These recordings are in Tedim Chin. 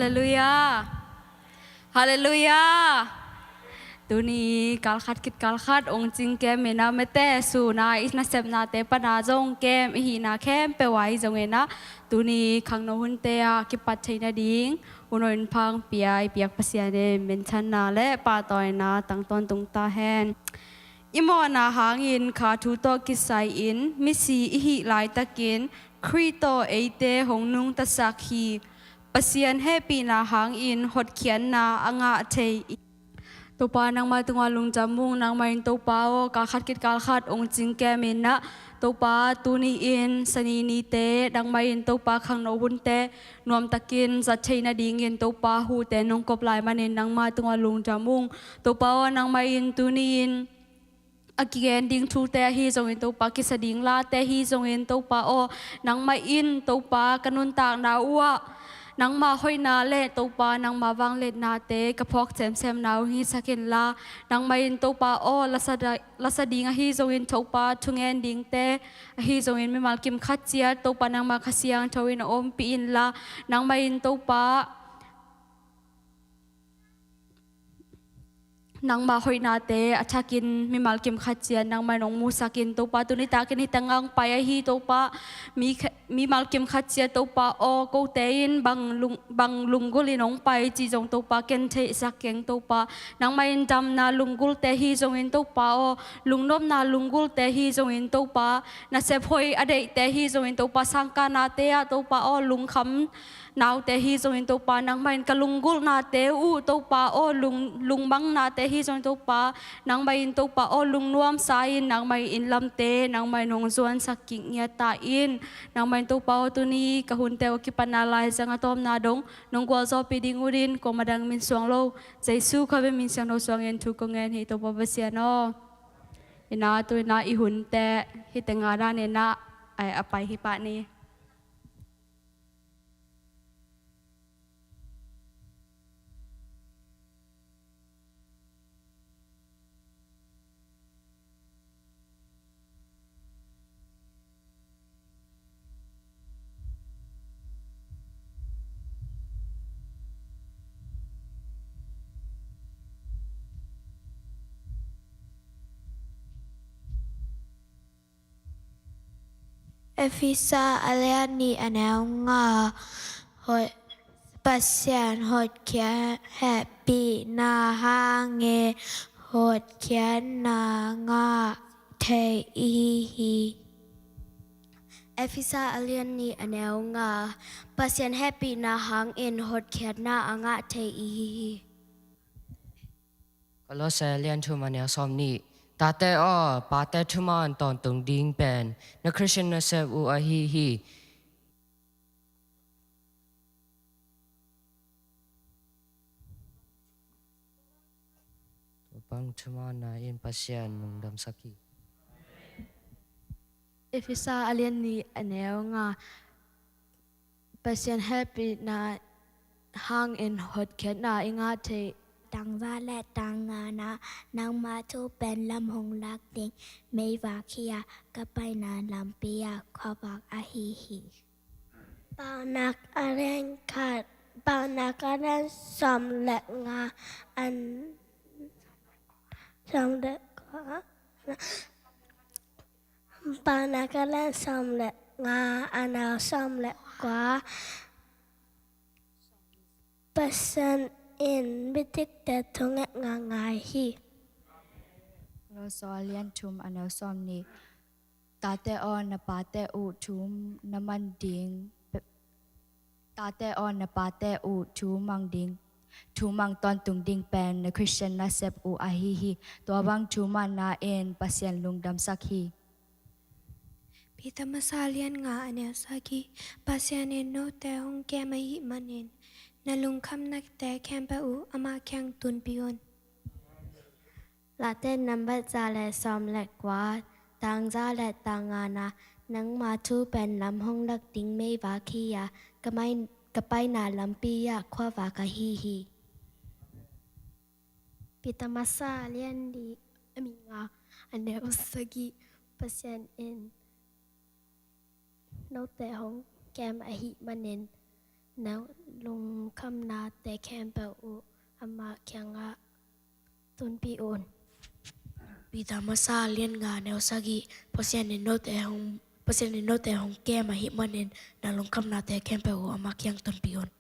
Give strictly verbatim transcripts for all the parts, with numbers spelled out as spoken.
Halleluiah. Halleluiah. Tuni kalkhat khit kalkhat ong cing kem in ah, mete suna i nasepnate pana zong kem i hihna khempeuh ah i zong in ah, tuni khangno hunte ah kipat theihna ding uno in phang pia i piak Pasian in minthanna le pahtawina tang tawntung ta hen. I mawhna hangin kha thu tawh kisai-in misi i hih laitakin Khrih tawh eite hong nungtasak hi. Pasian hehpihna hangin hotkhiatna a ngah thei i. Topa, nangmah tungah lungdam ung. Nangmah in Topa aw, kalkhat khit kalkhat ong cing kem in ah, Topa, tuni in sani nite nangmah in Topa khangno hunte nuamtakin zat theihna dingin Topa huhte nong kop lai manin nangmah tungah lungdam ung. Topa aw, nangmah in tuni in a kigen ding thute ahi zongin Topa, kisa ding late ahi zongin Topa aw, nangmah in Topa ka nuntakna uh ah nangmah hoihna le Topa nangmah vangliatnate ka phawk semsemna uh hong hisak inla, nangmah in Topa aw, lasa da-, lasa ding ahi zongin Topa, thungen dingte ahi zongin mimal kim khat ciat Topa nangmah Kha Siangtho in a ompih inla, nangmah in Topa nangmah hoihnate a thakin mimal kim khat ciat nangmah in hong musak in Topa, tuni takin hih tengah ong pai ahi Topa, mi kha-, mimal kim khat ciat Topa aw, kote in bang lung-, bang lunggulh in ong pai cih zong Topa ken theihsak keng Topa, nangmah in damna lunggulte ahi zongin Topa aw, lungnopna lunggulte ahi zongin Topa, nasep hoih a deihte ahi zongin Topa, sangkahnate ah Topa aw, lungkham naute ahi zongin Topa, nangmah in ka lunggulhnate uh Topa aw, lung-, lungmangnate ahi zongin Topa, nangmah in Topa aw, lungnuamsa in nangmah in lamte nangmah in hong zuansak kik ngiat ta in, nangmah in Topa aw, tuni ka hunte uh kipatna laizang a tawpna dong nong gualzawhpih ding uh din, kuamah dang min suang lo, Jesu Khazih min siangtho suangin thu kong ngen hi Topa Pasian aw. Ina, tu ina i hunte hih tengah dan ina, ai, a pai hi pah ni. Efesa a lian nih a neu nga. Hot-, Pasian hotkhiat, hehpihna hangin hotkhiatna ngah thei i hi hi. Efesa a lian nih a neu nga. Pasian hehpihna hangin hotkhiatna a ngah thei i hi hi. Kolose a lian thum a neu sawm nih. Tate aw, pate thuman tawntung ding pen na Khristian nasep uh ahi hi. Tua bang thumanna in Pasian lungdamsak hi. Efesa a lian nih a neu nga. Pasian hehpihna hangin hotkhiatna i ngah thei. Tangza le tangngana, nangma thu pen lam hong lak ding meivak hi a, ka paina lampi ah khuavak ahi hi. Paunak a lian khat, Paunak a lian sawm le nga, an sawm le kua. Paunak a lian sawm le nga, a neu sawm le kua. Pasian in mitikte thungetna ngai hi. Kolose a lian thum a neu sawm nih. Tate aw, na pate uh thu na mang ding, tate aw, na pate uh thu mang ding, thu mang tawntung ding pen na Khristian nasep uh ahi hi. Tua bang thumanna in Pasian lungdamsak hi. Peter masa lian nga a neu sagih. Pasian in note hong kem ahih manin na lungkhamnate khempeuh uh amah kiang tunpih un. Late nambat za le sawm le kua, tangza le tangngana, nangma thu pen lam hong lak ding meivak hi a, ka mai-, ka paina lampi ah khuavak ahi hi. Peter masa lian nih a neu sagih. Pasian in note hong kem ahih manin na lungkhamnate khempeuh uh amah kiangah tunpih un. Peter masa lian nga neu sagih, Pasian in note hong, Pasian in note hong kem ahih manin na lungkhamnate khempeuh uh amah kiang tunpih un.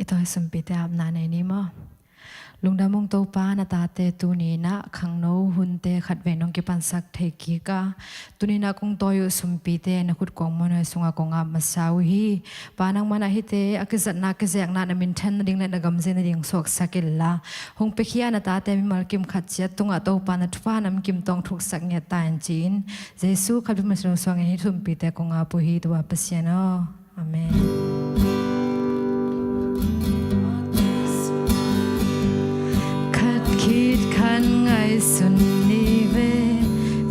I tawi sumpite apna nei ni maw? Lungdam ung Topa, na tate tuni-in ah khangno hunte khatvei nong kipansak thei kik a, tuni-in ah kong tawi uh sumpite na khut kong muanhuai sungah kong ap masa uh hi. Pa, nangman ah hihte a kizatna kizekna na minthan nading le na gamzia nading suaksak inla, hong piakhia na tate mimal kim khat ciat tungah Topa na thupha namkim tawh thuksak ngiat ta in ci-in, Jesu khat bek min suang in hih sumpite kong ap uh hi, Topa Pasian aw. Amen. Khat khit khat ngaihsun ni ve,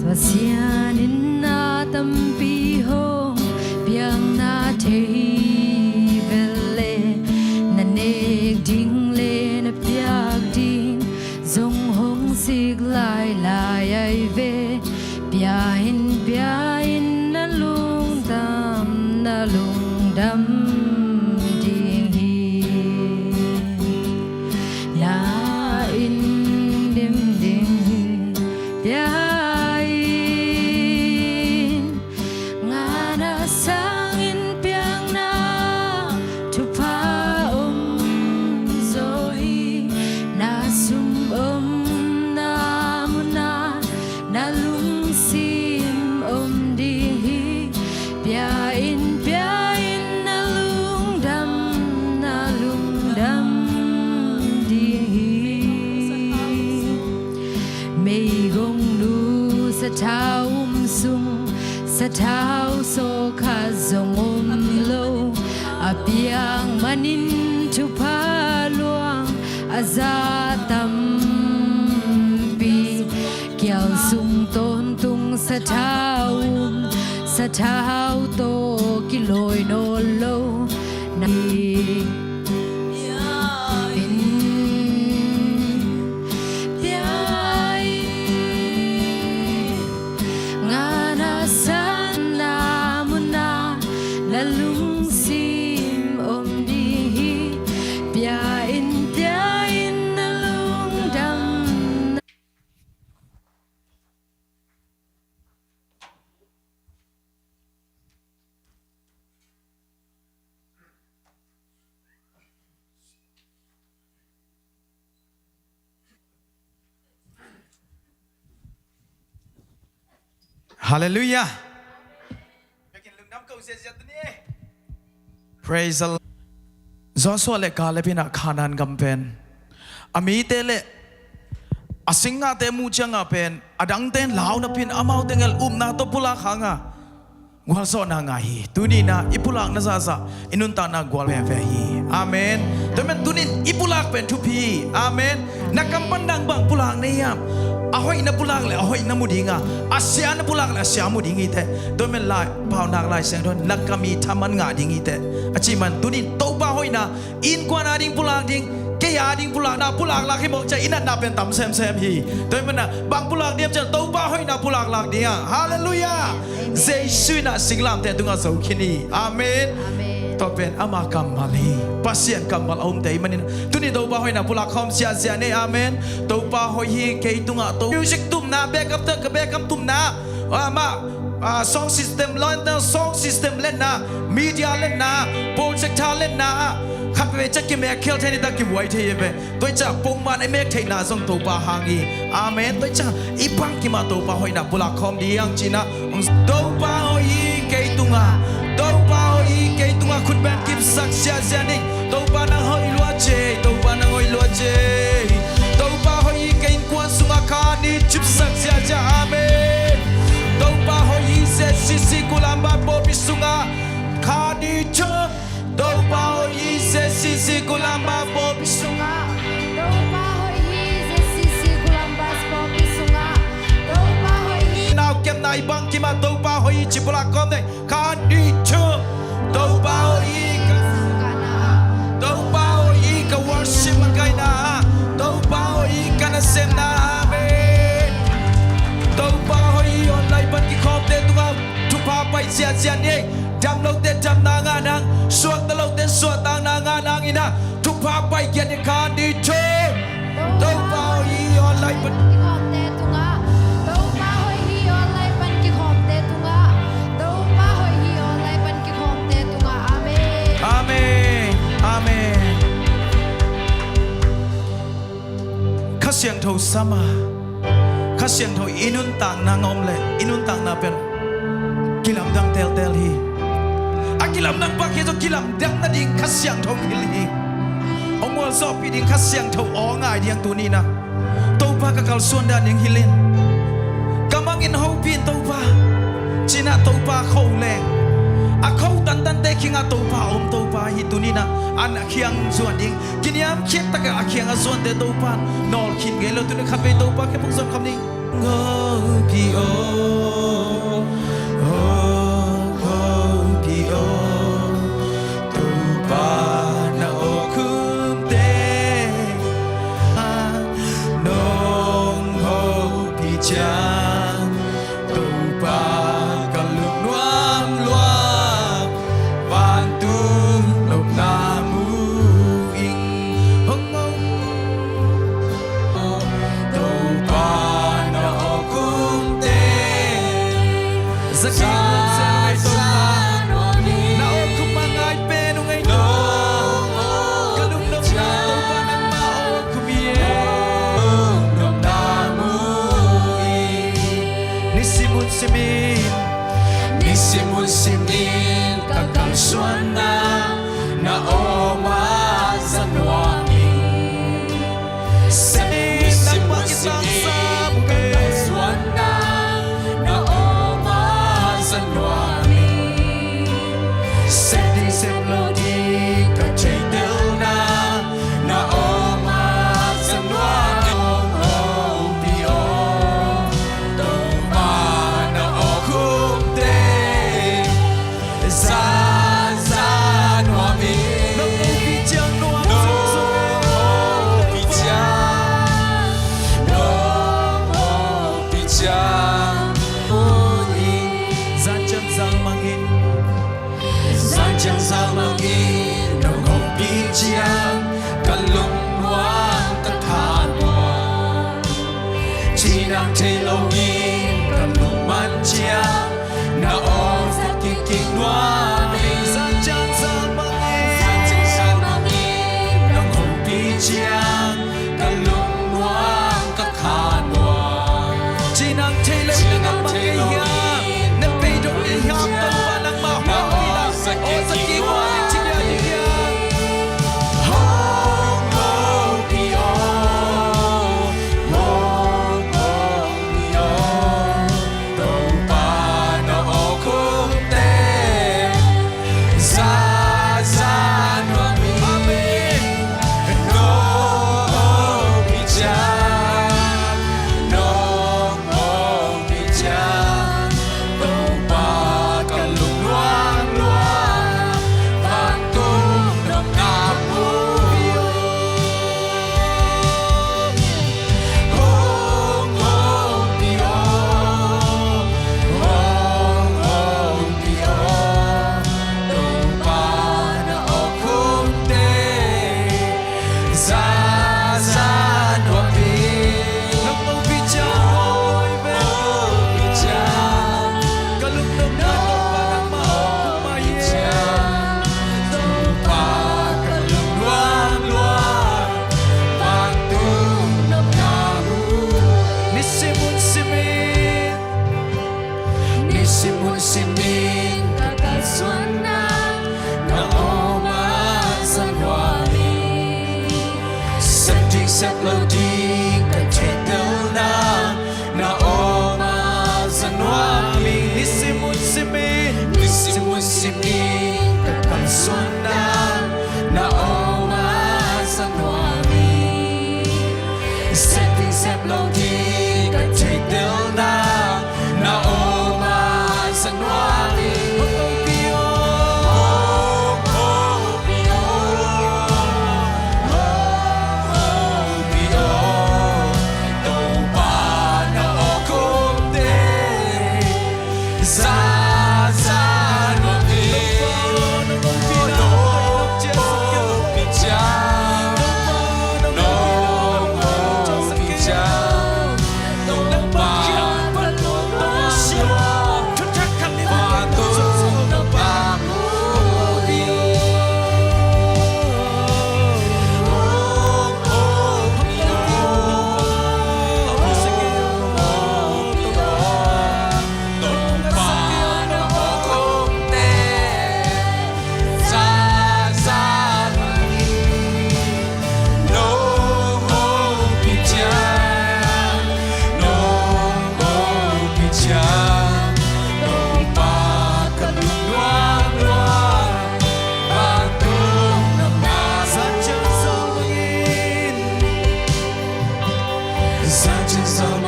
Pasian in na tampi hong piakna thei vel le, na nek ding le na piak ding zong hong sik lailai ahi ve. Pia in, pia in, na lungdam, na lungdam ding hi. Na inn dim ding hi. Pia in, ngana sangin piakna thupha om zaw hi. Na sum omna munah na lungsim om ding hi. Pia in, pia in, na lungdam, na lungdam ding hi. Meigongnu sathau um sung, sathau sawkhat zong om lo. A piak manin thupha luang a za tampi, kial sung tawntung sathau um, sathau tawh kilawi nawn lo. Na in, pia in, ngana sangin na munah na lungsim om ding hi. Pia in, pia in, na lungdam. Halleluiah. Praise the Lord. Joshua le Caleb in ah Canaan gam pen a mite le a singnate muh ciangah pen a dangte in lau napi-in amaute ngel upna tawh pulak hangah gualzawhna ngah hi. Tuni-in ah i pulakna zahzah i nuntakna gual veve hi. Amen. Tua ahih manin tuni-in i pulak pen thupi hi. Amen. Na kam pan nang bang pulak na hiam? A hoihna pulak le a hoihna mu ding a, a siana pulak le a sia mu ding hi teh. Tua ahih manin lai, Paunak Lai Siangtho in na kam i thaman ngah ding hi teh a cih manin tuni-in Topa hoihna, innkuan a ding pulak ding, kei a ding pulak, na pulak lak hi mawk ciang i natna pen tam semsem hi. Tua ahih manin ah bang pulak ding hiam cih leh Topa hoihna pulak lak ding a. Halleluiah. Amen. Jesu in ah singlamteh tungah zo khin hi. Amen. Amen. Tua pen ama kammal hi. Pasian kammal a umte ahih manin tuni Topa hoihna pulak khawm siansian ei. Amen. Topa hoih hi kei tungah, Topa music tumna, backup, backup tumna, amah, ah, sound system, sound system lenna, media lenna, projector lenna, Khat veve ciang kimek khel thei ni ta, kibuai thei hi ve. Tua hi ciang pongman i mek theihna zong Topa hang hi. Amen. Tua hi ciang i bangkim a Topa hoihna pulak khawm ding hi hang ci-in ah. Topa hoih hi kei tungah. Topa hoih hi kei tungah, khut beng kipsak ziahziah ni. Topa nang hoih lua ci. Topa nang hoih lua ci. Topa hoih hi kei innkuan sungah kha ni cipsak ziahziah. Amen. Topa hoih hi ZCC Golambi pawlpi sungah kha ni cip. Topa hoih hi ZCC Golambi pawlpi sungah. Topa hoih hi ZCC Golambi pawlpi sungah. Topa hoih hi. Nau kemna i bangkim ah Topa hoih hi ci pulak khawm ni. Kha ni cip. Topa hoih hi ka, Topa hoih hi ka worship makaihna. Topa hoih hi ka nasemna. Amen. Topa hoih hi online pan kikhawmte tungah thupha pai ziahziah ni. Dam lote damna ngah nang, suakta lote suahtakna ngah nang in ah, thupha pai kiat ni. Kha ni cip. Topa hoih hi online pan kikhawmte tungah. Topa hoih hi online pan kikhawmte tungah. Topa hoih hi online pan kikhawmte tungah. Amen. Amen. Amen. Kha Siangtho sam a, Kha Siangtho i nuntakna ngawm le i nuntakna pen kilamdang teltel hi. A kilamdang pah kei zong kilamdang nading Kha Siangtho hong hilh hi. Hong mualzawhpih ding Kha Siangtho aw ngai ding tuni-in ah. Topa ka kalsuan dan ding hilh in. Ka mangin hopih in Topa. Ci-in ah Topa kho leng. A kho tantante kiangah Topa om Topa hi tuni-in ah. An a kiang zuan ding. Kiniamkhiat takin a kiangah zuante Topa'n nawlkhin ngei lo, tuni khatvei Topa kiang phung zuan khawm ni. Hong hopih aw, hong hopih aw, Topa na awkhumte, nong hopih ciang Topa ka lungnuam lua, vantung nopna mu ing. Hong hopih Topa na awkhumte, za kik nuam zel uh ei Topa. Na awkhum a ngai pen uh ei Topa. Ka lungnopna Topa nangmah awkhum hi e. Nisim hun simin, nisim hun simin ka kalsuanna na awm a za nuam ing. Nisim hun simin ka kalsuanna na awm a za nuam ing. Sep ding sep lo ding ka theihtelna na awm a za nuam ing. Hong hopih aw, Topa na awkhumte, za za nuam ing. Nong hopih ciang nuam zungzung. Nong hopih ciang, nong hopih ciang, ui. Zan ciang zan mangin, zan ciang zan mangin nong hopih ciang ka lungnuam ka thanuam. Cinang thei lo in ka lungman ciang na aw za kik kik nuam ing. Zan ciang zan mangin, zan ciang zan mangin nong hopih ciang ka lungnuam ka kha nuam. Cinang thei lo in nangmah kei hiam, na beidong kei hiam, Topa nangmah hong hopih na aw za kik nuam ing. Cinang thei lo in hong hopih aw, hong hopih aw, Topa na awkhumte, za za nuam ing. Amen. Nong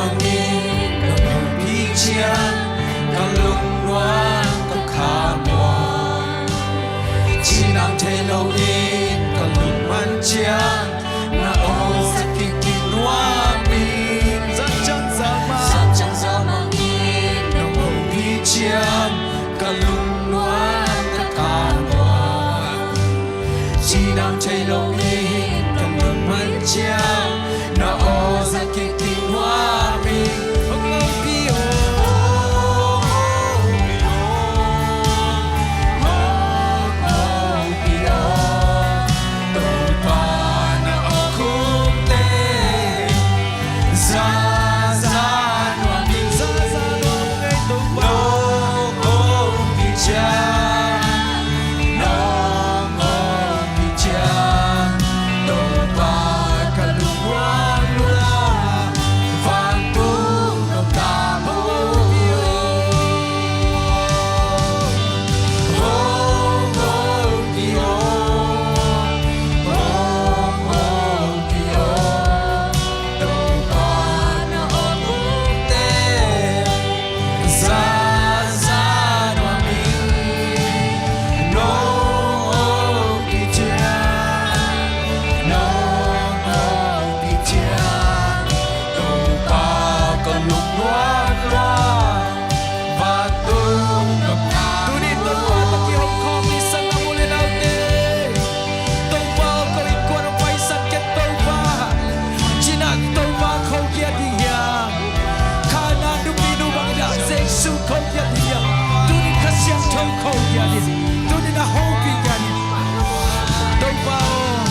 Nong hopih ciang ka lungnuam ka khamuang. Cinam thei loin ka lungman ciang na aw zat kik ding nuam ing. Zat ciang zat mang, zat ciang zat mang in nong hopih ciang ka lungnuam ka khamuang. Cinam thei loin ka lungman ciang na aw zat kik ding nuam ing. Hong hopih aw, hong hopih aw, hong hopih aw. Topa na awkhumte za za nuam ing. Za za nuam ing ei Topa. Nong hopih ciang, nong hopih ciang, Topa ka lungnuam lua, vantung nong tam aw. Hong hopih aw, hong hopih aw. Topa na awkhumte za za nuam ing. Nong hopih ciang, nong hopih ciang, Topa ka lungnuam lua, vantung nong tam aw. Tuni Topa tawh kihong khawm ni, sanggam u le naute. Topa aw, ko innkuan hong paisan ken Topa. Cinah Topa kho khia ding hiam? Kha na nupinu bang in ah Jesu kho khia ding hiam? Tuni Kha Siangtho kho khia ding. Tuni na hopih khia ding. Topa aw,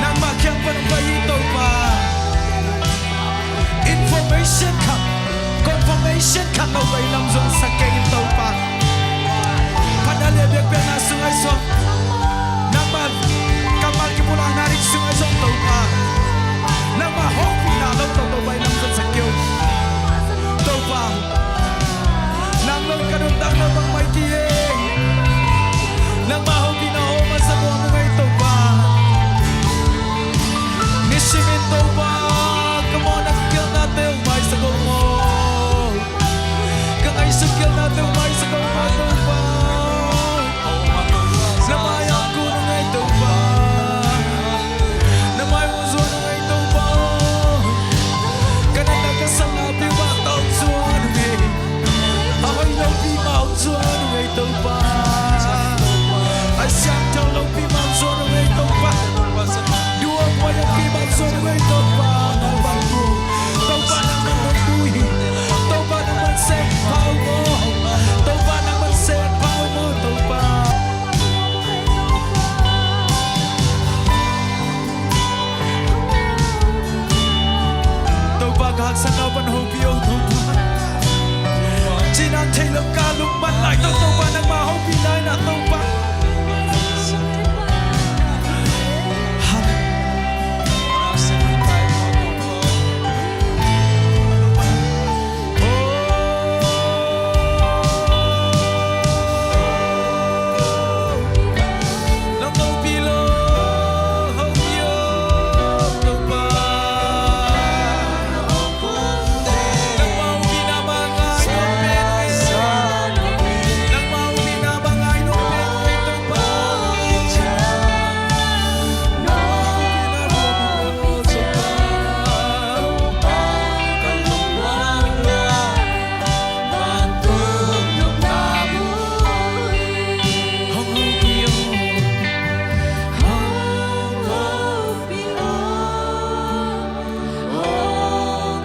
nangmah kiang pan hong pai hi Topa. Information khat, confirmation khat lo pai lam zong sak kei in Topa. Phat a lian biakpiakna sung ahi zong, nangmah kammal kipulakna ding sung ahi zong Topa, nangmah hopihna lo tawh Topa in lam zong sak kei un. Topa, nang lo ka nuntakna bangmah hi kei. Nangmah hopihna om a za nuam ung ei Topa. Nisimin Topa, ka mawhna ka gelhnate hong maisak ung maw. Ka ngaihsut gelhnate hong maisak ung maw Topa. Na mai-ah hong kun ung ei Topa. Na mai hong zuan ung ei Topa. Ka natna ka satna pi mah tawh hong zuan ung ei. A hoih lopi mah hong zuan ung ei Topa. A siangtho lopi mah hong zuan ung ei Topa. Duh a buai a pi mah hong zuan ung ei Topa. Nang bang bu. Topa nang man hong bu hi. Topa nang man seng pau maw. Topa nang man seng pau maw Topa. Topa ka haksatna pan hopih aw Topa. Cinam thei lo ka lungman lai tawh Topa nangmah hopih lai na Topa.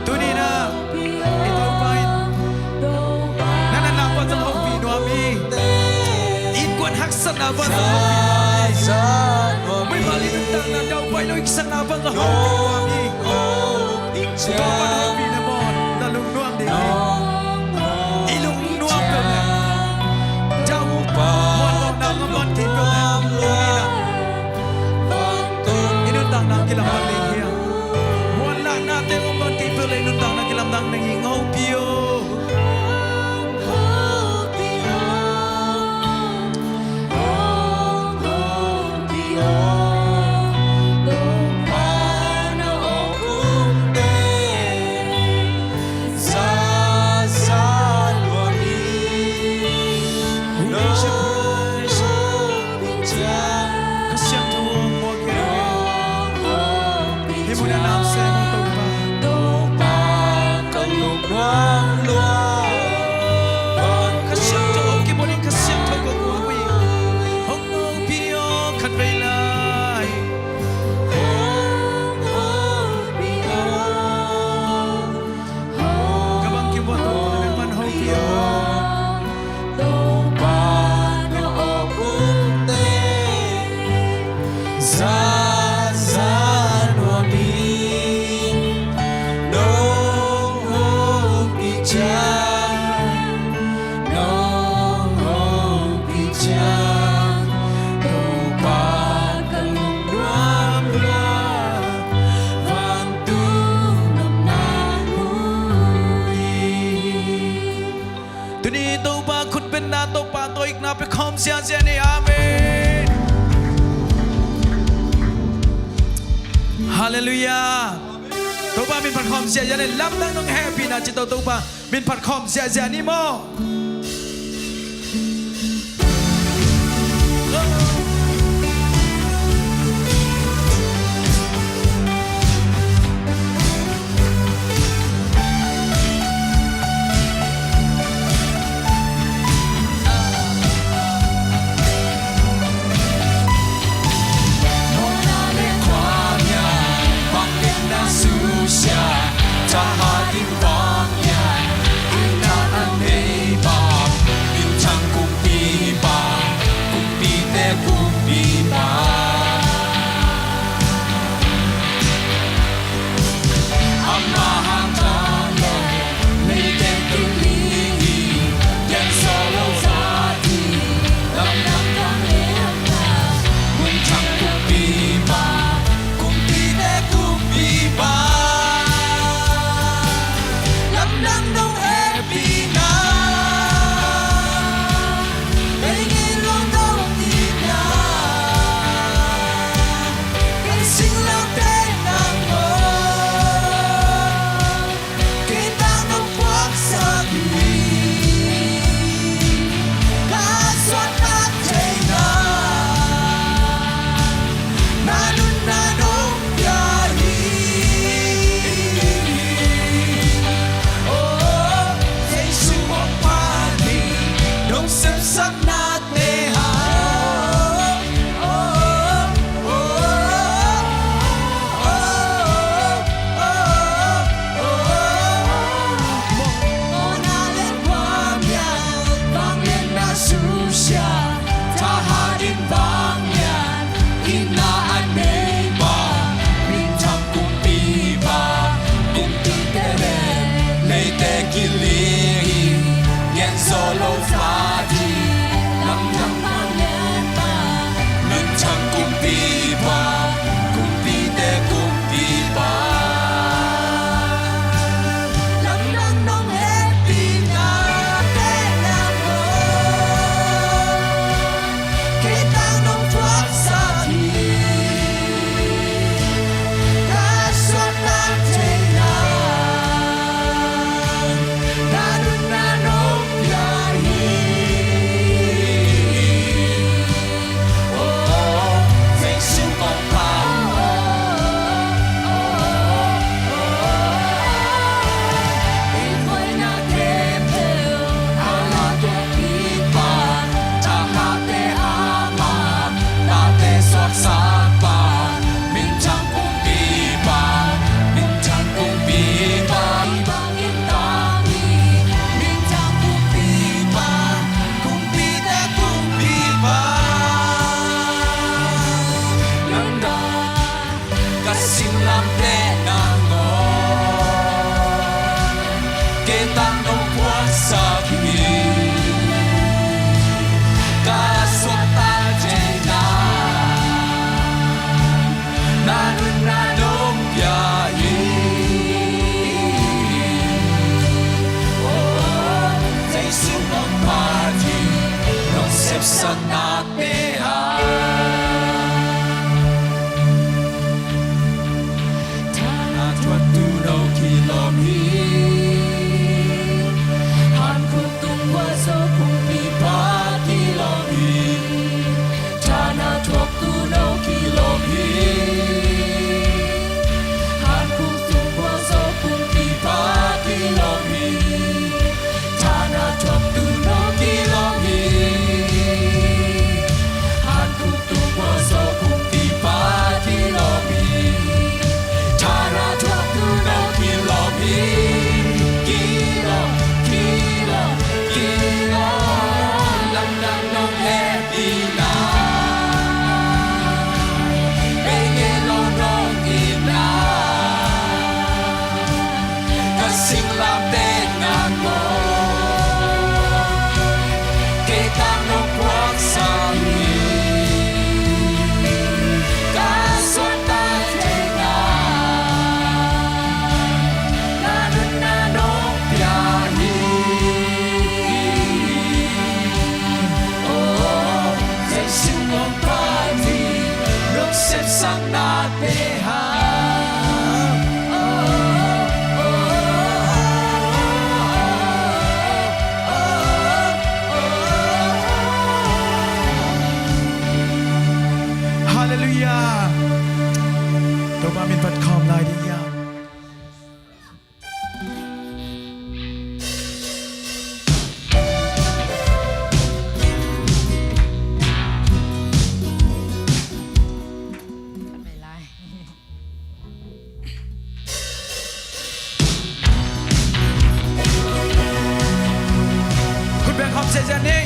Tuni-in ah i Topa in na natna pan zong hopih nuam hi. Innkuan haksatna pan zong hopih nuam hi. Meimah li nuntakna daupai lo i kisatna pan zong hopih nuam hi. Topa na hopih na maw, na lungnuam ding hi. I lungnuam peuh leh, Topa muanlawhna ka muan kei peuh leh, tuni-in ah i nuntakna kilamdang ding hi a. Muanlahnate hong muan kei peuh leh i nuntakna kilamdang ding hi. Hong hopih aw. Ziahziah ni. Amen. Halleluiah. Topa min phat khawm ziahziah ni. Lamdang dong hehpihna ci to Topa min phat khawm ziahziah ni maw. Sian ni.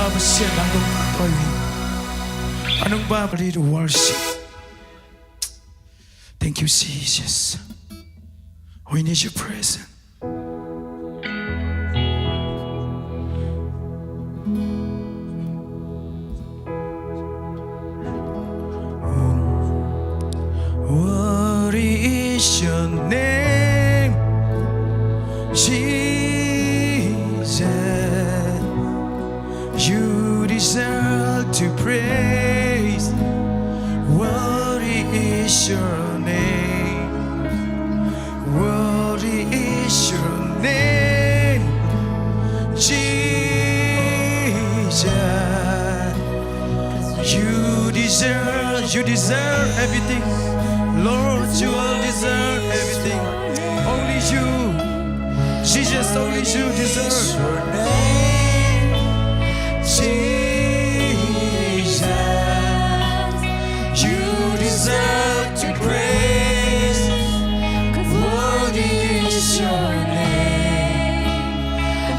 Pasian nang dong pa toi hi. Anung ba bali to worship. Thank you, Jesus. We need your presence. Worthy is your name, Jesus. You deserve to praise. Worthy is your name. Worthy is your name, Jesus. You deserve, you deserve everything. Lord, you all deserve everything. Only you, Jesus, only you deserve. Your name, Jesus. You deserve to praise. Worthy is your name.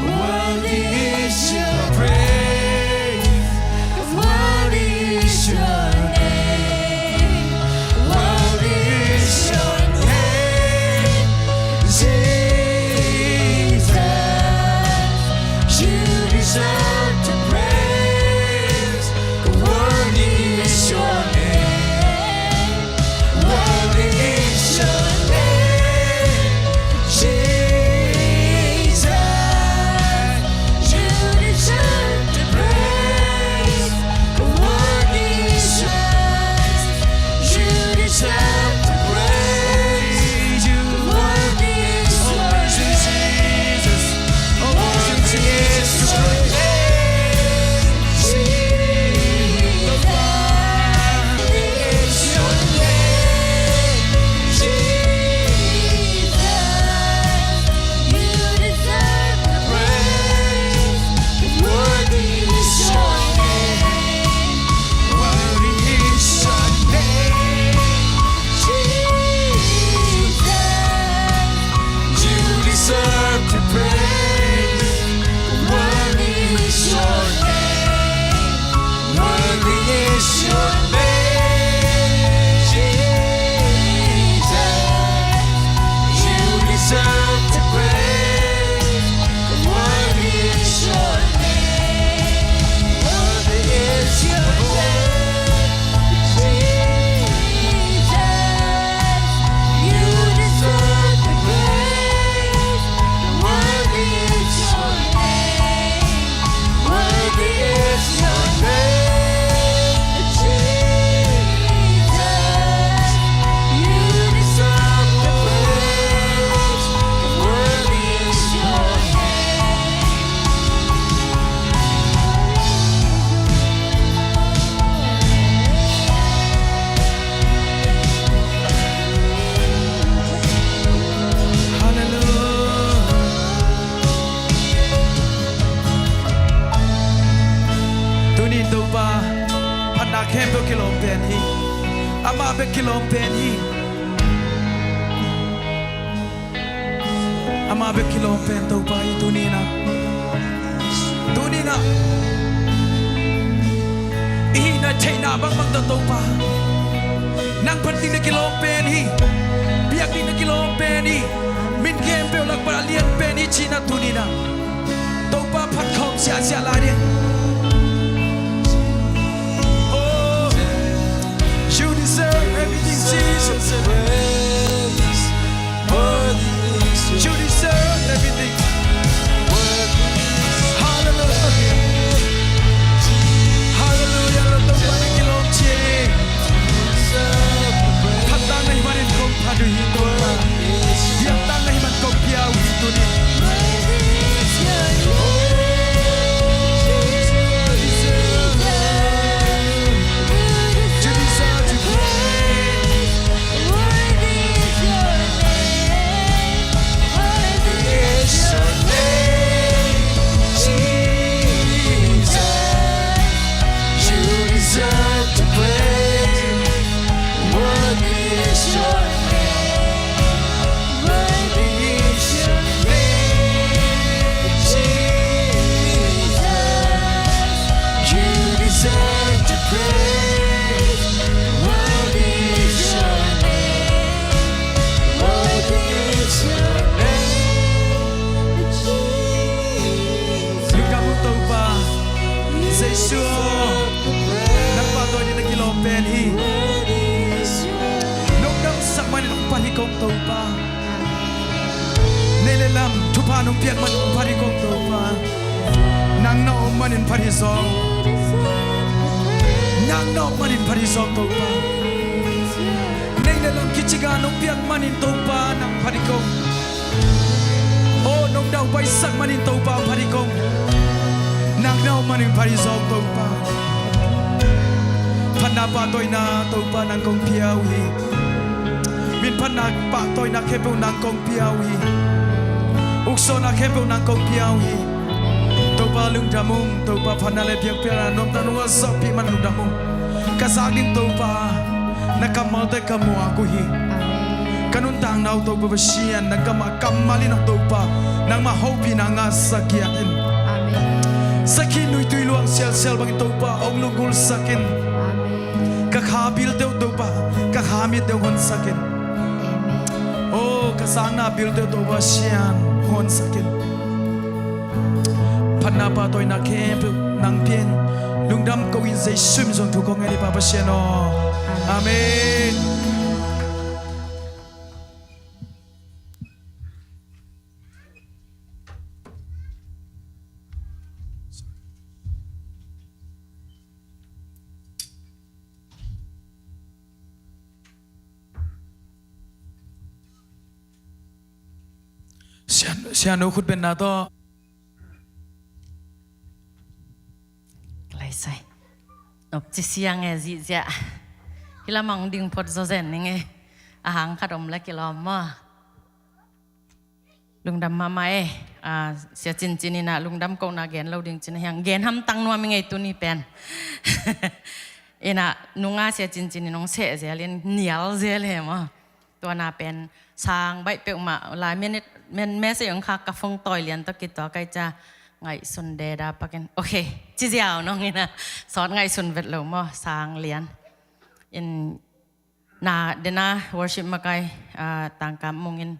Worthy is your praise. Worthy is your name. Worthy is your name, Jesus. You deserve to praise. Worthy is your name. Worthy is your name, Jesus. You deserve to praise. Worthy is your, you deserve to praise. Worthy is your name. Jesus. Jesus, you deserve to praise. Worthy is your name. Worthy is your name, Jesus. You deserve to praise. Worthy is your name. Worthy is your name. Jesus, you deserve the praise. Worthy is your name. Worthy is your name. Jesus, you deserve the praise. Worthy is your name. Hallelujah. Tuni in Topa, phatna khempeuh kilawm pen hi. Amah bek kilawm pen hi. Amah bek kilawm pen Topa hi tuni in ah. Tuni in ah i hihna theihna bangbang tawh Topa, nang phat ding na kilawm pen hi. Biak ding na kilawm pen hi. Min khempeuh lak pan a lian pen hi cihna tuni in ah Topa phat khawm siahsiah lai ding. Oh, you deserve everything, Jesus. You deserve everything. Hallelujah. Hallelujah. Lawm Topa na kilawm cing. Phatna na hih manin kong phat uh hi Topa. Biakna na hih manin kong pia uh hi tuni. Worthy is your name. Worthy is your name, Jesus. Lungdam ung Topa Jesu aw, nang pahtawi ding na kilawm pen hi. Nong damsak manin hong phat hi kong Topa. Nei le lam thupha nong piak manin hong phat hi kong Topa. Nang na om manin phat hi zong. Nang na om manin phat hi zong Topa. Nei le lam kicing a nong piak manin Topa nang phat hi kong. Aw, nong daupaisak manin Topa phat hi kong. Nang na om manin phat hi zong Topa. Phatna pahtawina Topa nang kong pia uh hi. Minphatna pahtawina khempeuh nang kong pia uh hi. Uksuahna khempeuh nang kong pia uh hi. Topa lungdam ung, Topa phatna le biakpiakna nopna nong a zawhpih man lungdam ung. Ka zak ding Topa na kammalte ka muak uh hi. Amen. Ka nuntakna uh Topa Pasian nang kammal in aw Topa nangmah hopihna ngahsak giat in. Amen. Sakhi nuitui luang sialsial bangin Topa hong lunggulhsak in. Amen. Ka kha bilte uh Topa ka kha mitte uh honsak in. Amen. Oh, ka sangna bilte uh Topa Pasian honsak in. Phatna pahtawina khempeuh nang pia in. Lungdam ko in Jesu min zong thu kong ngen hi Pa Pasian aw. Amen. Sian, sianu khutbenna tawh. Ka lai sai. Nopci siang e zihziah. Hih lamah hong ding phot zawzen ning e. A hang khat om la kilawm maw. Lungdam mahmah e. Ah, Sia Cincin in ah lungdam kohna gen lo ding cin a hiang gen hamtang nuam i ngei tuni pen. In ah nunga Sia Cincin in hong seh zel in nial zel he maw. Tuana pen sang baih peuhmah lai minute men message hong khak ka phone tawi lian tawh kituak ai cia ngaihsun deda pakin. Ok, ci ziau nong in ah sawt ngaihsun vet lo maw sang lian. In na dena worship makai, ah, Tangkam Mung in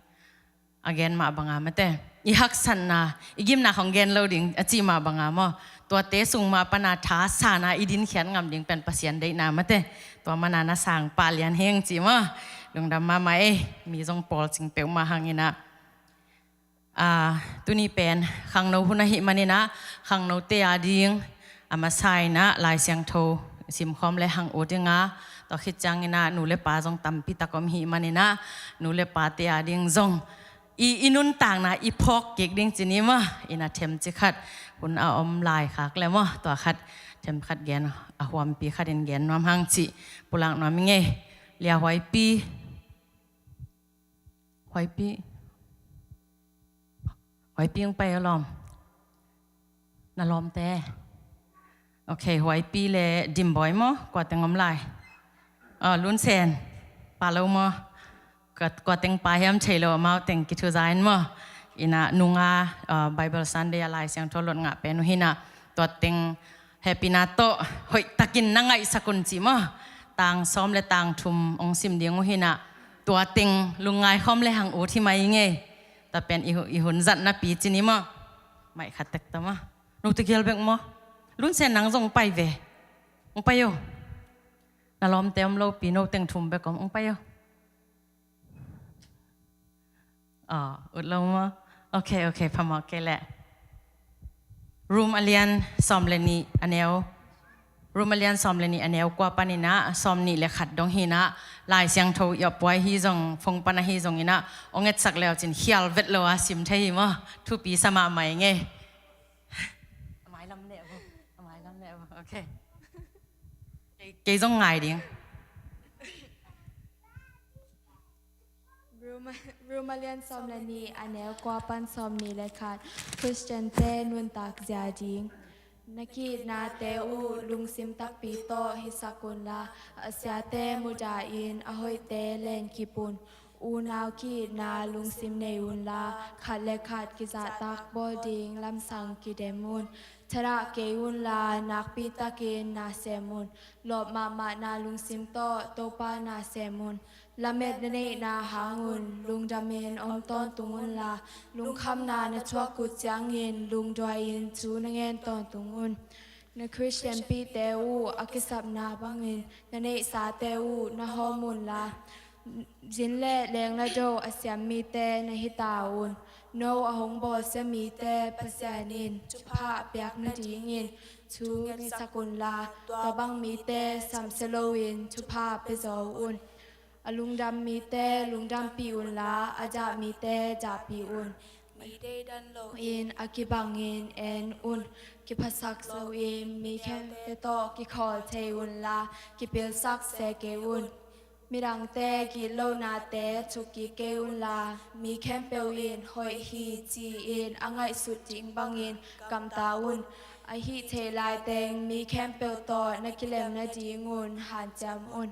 a gen mah banga mate i haksatna i gimna khong gen lo ding a cih mah banga maw. Tuate sung mah pana tha sana i dinkhiat ngam ding pen Pasian deihna mate. Tua mana na sang pah lian heng cih maw. Lungdam mahmah e. Mi zong pawlcing peuhmah hangin ah, ah, tuni pen khangno hun ahih manin ah khangnote a ding a masa in ah Lai Siangtho simkhawm le hang ut ding a, tua khit ciangin ah nu le pa zong tampi tak om hih manin ah nu le pate a ding zong i, i nuntakna i phawk kik ding ci ni maw. In ah themci khat hun a om lai khak le maw, tua khat them khat gen a huampi khat in gen nuam hang cih pulak nuam i ngei. Lia Huaipi. Huaipi. Huaipi hong pai a lawm. Na lawmte. Ok, Huaipi le Dimbawi maw, kua teng om lai? Ah, Lunsen. Pa lo maw? Kua, kua teng pa hiam thei lo, amau teng kithuza in maw. In ah nunga, ah, Bible Sunday a Lai Siangtho lot ngah pen uh hi in ah tua teng hehpihna tawh hoih takin na ngaihsak un cih maw. Tang sawm le tang thum hong sim ding uh hi in ah tua teng lungngai khawm le hang ut hi mai i ngei. Tua pen i hu-, i hun zatnapi ci ni maw. Maih khat tek ta maw. Note gial bek maw. Lunsen nang zong pai ve. Hong pai o. Na lawmte om lopi no teng thum bek om. Hong pai o. Ah, ut lo maw. Ok, ok, phamawh kei leh. Rom a lian sawm le nih a neu. Rom a lian sawm le nih a neu kua panin ah sawm nih le khat dong hi in ah Lai Siangtho i ophuai hi zong, phone pan ahi zongin ah hong etsak leu cin khial vet lo a sim thei hi maw. Thupi sa mahmah i ngei. A mailam neh vo. A mailam neh vo. Ok. Kei, kei zong ngai ding. Rom, Rom a lian sawm le nih a neu kua pan sawm nih le khat. Khristiante nuntak zia ding. Na ki-itnate uh lungsim takpi tawh hisak unla, a siate mudah in a hoihte lenkip un. Unau ki-itna lungsim nei unla, khat le khat kizahtak bawl ding lamsang kidem un. Thadah kei unla, nakpi takin na sem un. Lawp mahmahna lungsim tawh Topa na sem un. Lamet na neihna hangun lungdamin om tawntung unla, lungkhamna na thuak uh ciangin lungduai-in thu na ngen tawntung un. Na Khristianpihte uh a kisapna bangin na neihsate uh na hawm unla, zin le lengla do a siam mite na hi ta un. No a hong bawlsia mite Pasian in thupha a piak nadingin thu ngetsak unla, tua bang mite samsia loin thupha pia zaw un. A lungdam mite lungdampih unla, a dah mite dahpih un. Mi deidan loin a kibangin en un. Kiphasak loin mi khempeuh tawh kikhawl thei unla, kipilsak se kei un. Midangte gitlohnate thukkik kei unla, mi khempeuh in hoih hi ci-in a ngaihsut ding bangin gamta un. Ahih theih laiteng mi khempeuh tawh na kilem nadingun hanciam un.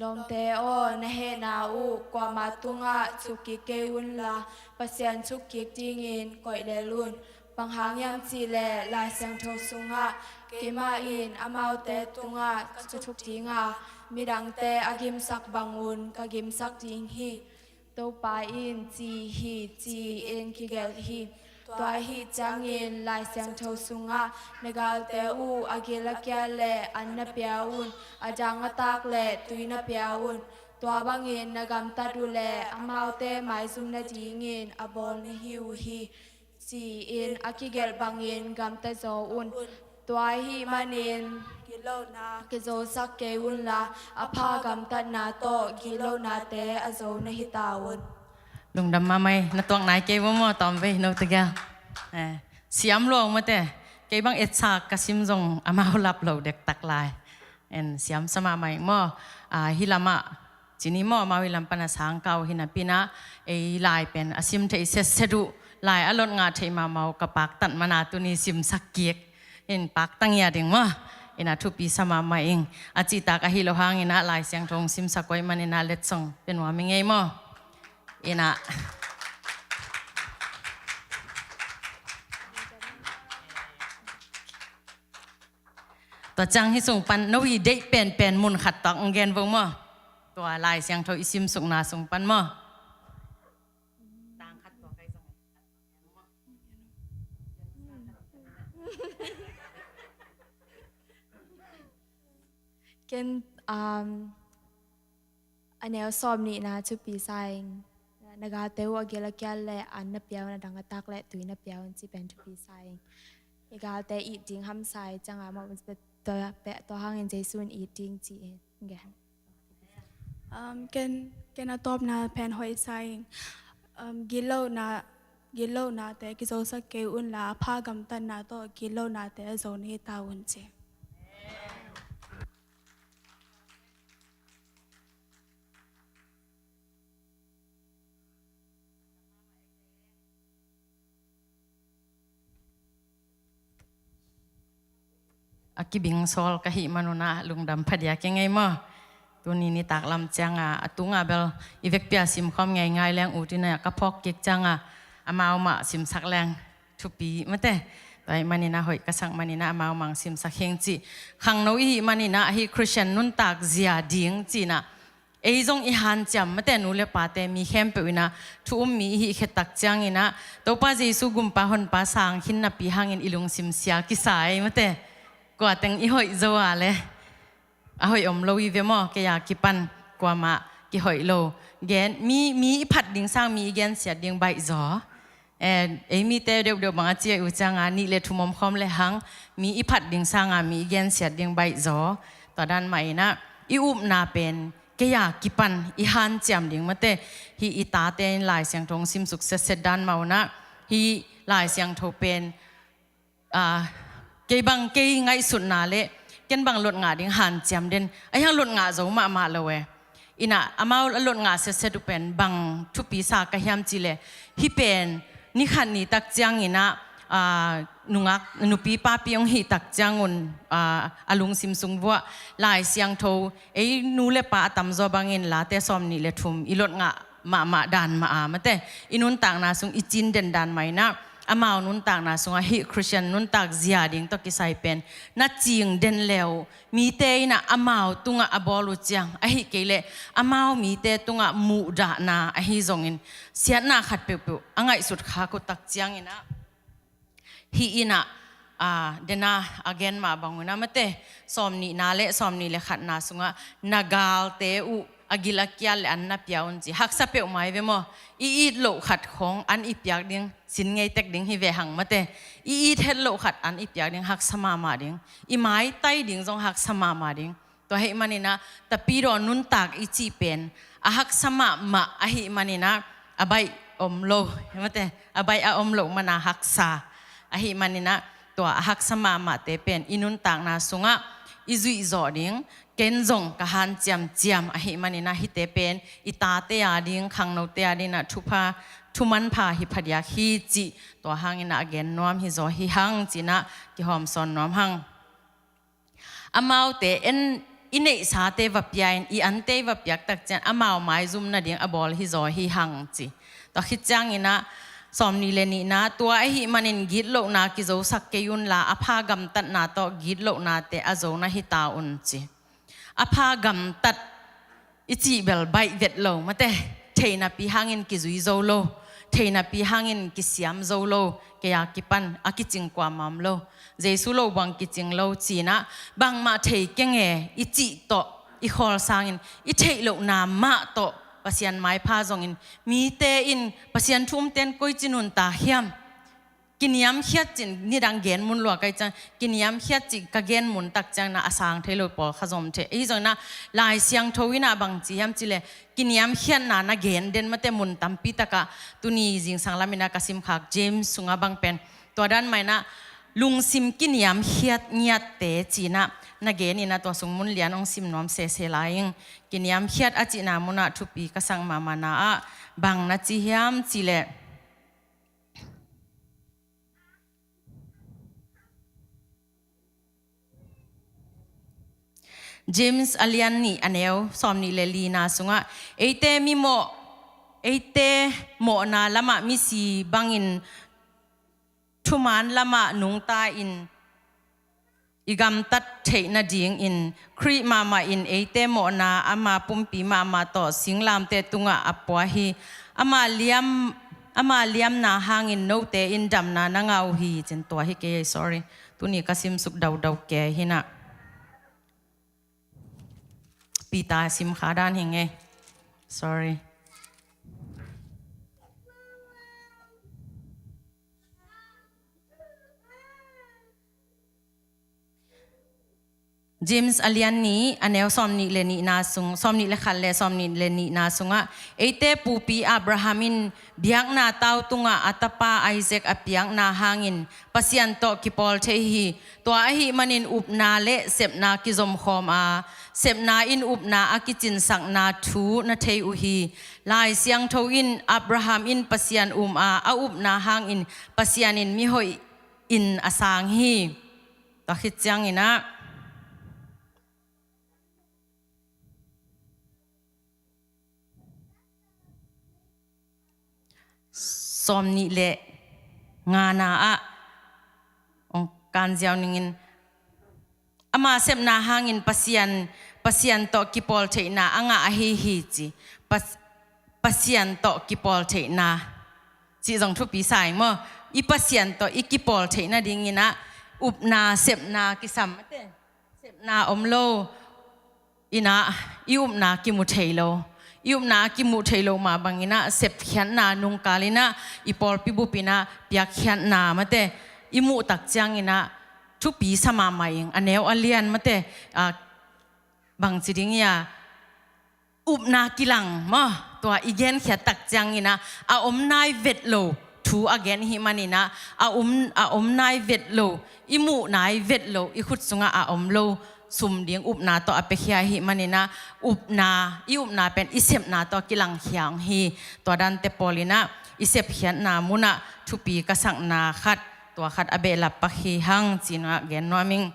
Lawmte aw, na hehna uh kuama tungah thukkik kei unla, Pasian thukkik dingin koih lel un. Bang hang hiam cihleh Lai Siangtho sungah, keimah in amaute tungah ka thuk dinga, midangte a gimsak bangun ka gimsak ding hi, Topa in ci hi, ci-in kigelh hi. Tua ahih ciangin Lai Siangtho sungah, na galte uh a gil a kial le an na pia un, a dang a tak le tui na pia un. Tua bangin na gamtat uh le amaute maizum nadingin a bawl na hi uh hi, ci-in a kigelh bangin gamta zaw un. Tua ahih manin gitlohna kizosak kei unla, a pha gamtatna tawh gitlohnate a zo na hi ta un. Lungdam mahmah ei, na tuak nai kei vo maw, tawmvei no tegel. Eh, siam luang mate, kei bang etsak ka sim zong amau lap lo dektak lai. En siam sa mahmah ei maw, ah, hi lamah cini maw, amau hi lam pana sangkau hi napinah, ei lai pen a sim thei setset uh, lai a lot ngah thei mahmah uh ka paktat mana tuni simsak kik. In pakta ngia ding maw, inah thupi sa mahmah ing. A cihtak ahi lo hanginah Lai Siangtho hong simsak uh ahih maninah letsong pia nuam ing ei maw. Inah tua ciang hih sung pan no i deih penpen mun khat tawh hong gen vo maw. Tua Lai Siangtho i simsukna sung pan maw. Ken, um, a neu sawm nihna thupi sa ing. Na galte uh a gil a kial le an na pia un, a dang a tak le tui na pia un ci pen thupi sa ing. I galte it ding hamsa i cianga mawh tua, tua hangin Jesu in it ding ci in. Gen. Um, ken, ken a tawpna pen hoih sa ing. Um, gitlohna, gitlohnate kizosak kei unla, a pha gamtatna tawh gitlohnate a zo na hi ta un ci. A kibing sawl ka hih manunah lungdam phadiak ing ei maw. Tuni nitak lam cianga a tunga bel i vekpia simkhawm ngeingai leng utinah ka phawk kik cianga amau mah simsak leng thupi mate. Tua ahih maninah hoih ka sak maninah amau mang simsak hing cih. Khangno i hih maninah ahi Khristian nuntak zia ding cinah ei zong i hanciam mate, nu le pate, mi khempeuh inah thu um mi i hih khetak cianginah Topa Jesu gumpa honpa sang khin napi hangin i lungsim sia kisa ei mate. Kuateng i hoih zo a le a hoih om lo i ve maw, kei a kipan kuamah kihoih lo. Gen mi, mi i phat ding sang mi i gensiat ding baih zaw. Eh, ei mite deuhdeuh bang a ci a uh cianga nih le thum omkhawm le hang mi i phat ding sanga mi i gensiat ding baih zaw. Tua dan mah inah i upna pen kei a kipan i hanciam ding mate. Hih i tate in Lai Siangtho hong simsuk setset dan mah unah hih Lai Siangtho pen, ah, kei bang kei ngaihsutna le ken bang lot ngah ding hanciam den, a hiang lot ngah zo mahmah lo e. Inah amau a lot ngah setset uh pen bang thupi sa ka hiam cihleh hih pen nikhat nitak cianginah, ah, nungak nupi papi hong hihtak ciangun, ah, a lungsim sung vuah Lai Siangtho ei nu le pa a tamzaw bangin Late sawm nih le thum i lot ngah mahmah dan mah a mate, i nuntakna sung i cin den dan mah inah amau nuntakna sungah hih Khristian nuntak zia ding tawh kisai pen na cing den le uh, mite in ah amau tungah a bawl uh ciang, ahih kei leh amau mite tungah muhdahna ahi zongin siatna khat peuhpeuh a ngaihsut khak uh tak ciangin ah, hih in ah, aa, dena a gen mah bang un ah mate, sawmnihna le sawmnih le khatna sungah na galte uh a gil a kial le an na pia un ci. Haksa peuhmah hi ve maw? I it loh khat khawng an i piak ding, sin ngei tek ding hi ve hang mate. I it het loh khat an i piak ding, haksa mahmah ding. I maitai ding zong haksa mahmah ding. Tua ahih manin ah, Tapidaw nuntak i cih pen a haksa mahmah ahih manin ah, a baih om lo, mate, a baih a om loh man a haksa ahih manin ah, tua a haksa mahmahte pen i nuntakna sungah i zuih zawh ding. Ken zong ka hanciam ciam ahih manin ah, hihte pen i tate a ding, khangnote a ding ah thupha, thumanpha hi phadiak hi cih, tua hangin ah a gen nuam hi zaw hi hang ci-in ah kihawmsawn nuam hang. Amaute en, i neihsate va pia in, i ante va piak tak ciang amau maizum nading a bawl hi zaw hi hang ci. Tua khit ciangin ah, sawmnih le nihna, tua ahih manin gitlohna kizosak kei unla, a pha gamtatna tawh gitlohnate a zo na hi ta un ci. A pha gamtat i cih bel baih vet lo, mate. Theihnapi hangin kizui zo lo, theihnapi hangin kisiam zo lo, kei a kipan a kicing kuamah om lo, Jesu lo bang kicing lo ci-in ah, bangmah thei keng e i cih tawh i khawl sangin, i theih lohna mah tawh Pasian maipha zongin, mite in Pasian thu umte in koici nuntak hiam? Kiniamkhiat cih nidang gen mun lua ka hih ciang, kiniamkhiat cih ka gen mun tak ciangin ah a sang thei lo pawl kha zom thei. Ahi zongin ah Lai Siangtho in ah bang ci hiam cih leh, kiniamkhiatna na gen den, mate, mun tampi tak ah, tuni zingsang lamin ah ka simkhak James sungah bang pen, tua dan mah in ah lungsim kiniamkhiat ngiatte ci-in ah na gen in ah, tua sung mun lian hong sim nuam sese lai ing. Kiniamkhiat a cihna mun ah thupi ka sak mahmahna ah bang na ci hiam cih leh, James a lian nih a neu sawmnih le lina sungah, eite mimawh, eite mawhna lamah misi bangin thuman lamah nungta in, i gamtat theih nadingin Khrih mahmah in eite mawhna ama pumpi mahmah tawh singlamteh tungah a pua hi. Ama liam, ama liamna hangin note in damna na ngah uh hi, ci-in tua hi kei, sorry. Tuni ka simsuk daudau kei hi-in ah. Peter simkha dan hi ing ei. Sorry. James a lian nih a neu sawmnih le nihna sung, sawmnih le khat le sawmnih le nihna sungah, eite pupi Abraham in biakna tau tungah a tapa Isaac a piakna hangin Pasian tawh kipawl thei hi. Tua ahih manin upna le sepna kizomkhawm a, sepna in upna a kicinsakna thu na thei uh hi. Lai Siangtho in, Abraham in Pasian um a, a upna hangin Pasian in mihoih in a sang hi. Tua khit ciangin ah, sawmnih le ngana ah hong kan ziau ning in, ama sepna hangin Pasian, Pasian tawh kipawl theihna a ngah ahi hi ci. Pas-, Pasian tawh kipawl theihna cih zong thupi sa ing maw? I Pasian tawh i kipawl theih nadingin ah upna, sepna kisam, mate. Sepna om lo in ah i upna kimu thei lo. I upna a kimuh theih loh mah bangin ah sepkhiatna nungkal in ah i pawlpi bup in ah piakkhiatna, mate, i muh tak ciangin ah thupi sa mahmah ing. A neu a lian, mate, ah, bangci ding ia, upna kilang maw, tua i genkhiat tak ciangin ah a om nai vet lo thu a gen i hih manin ah, a om, a om nai vet lo, i muh nai vet lo, i khut sungah a om lo sum ding upna tawh a piakhia i hih manin ah, upna, i upna pen i sepna tawh kilangkhia ung hi. Tua dante pawl in ah i sepkhiatna munah thupi ka sakna khat, tua khat a behlap pak hi hang ci-in ah gen nuam ing.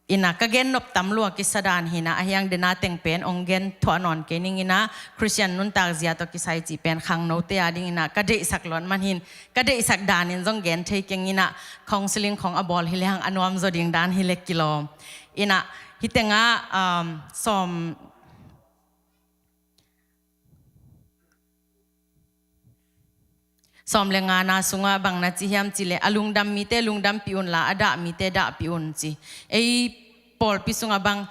Ina ka gen nop tam lua kisa dan hi ina, ahi hang dena teng pen ong gen thuah nawn kei ning ina, Khristian nuntak zia tawh kisai cih pen khangnote a ding ina ka deihsak luat man hin, ka deihsak dan in zong gen thei keng ina, counseling khong a bawl hi lehang a nuam zaw ding dan hi leh kilawm. Ina hih tengah, um, sawm Sawm le ngana sungah bang na ci hiam cih leh, a lungdam mite lungdampih unla, a dah mite dahpih un ci. Ei pawlpi sungah bang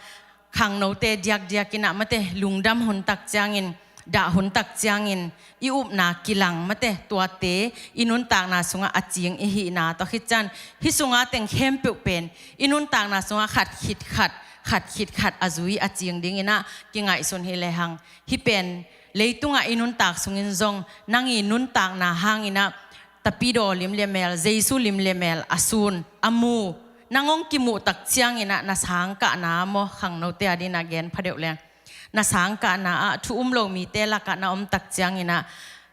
khangnote diakdiak ina mate, lungdam hun tak ciangin, dah hun tak ciangin i upna kilang mate, tuate i nuntakna sungah a cing i hihna tawh khit ciang, hih sungah teng khempeuh pen i nuntakna sungah khat khit khat, khat khit khat a zui a cing ding ina kingaihsun hi lehang, hih pen leitungah i nuntak sungin zong nang i nuntakna hang ina Tapidaw lim le mel, Jesu lim le mel a sun, a mu, nang ong kimuh tak ciang ina na sangkahna maw, khangnote a ding ina gen phadeuh leng, na sangkahna ah thu um lo mite lakah na om tak ciang ina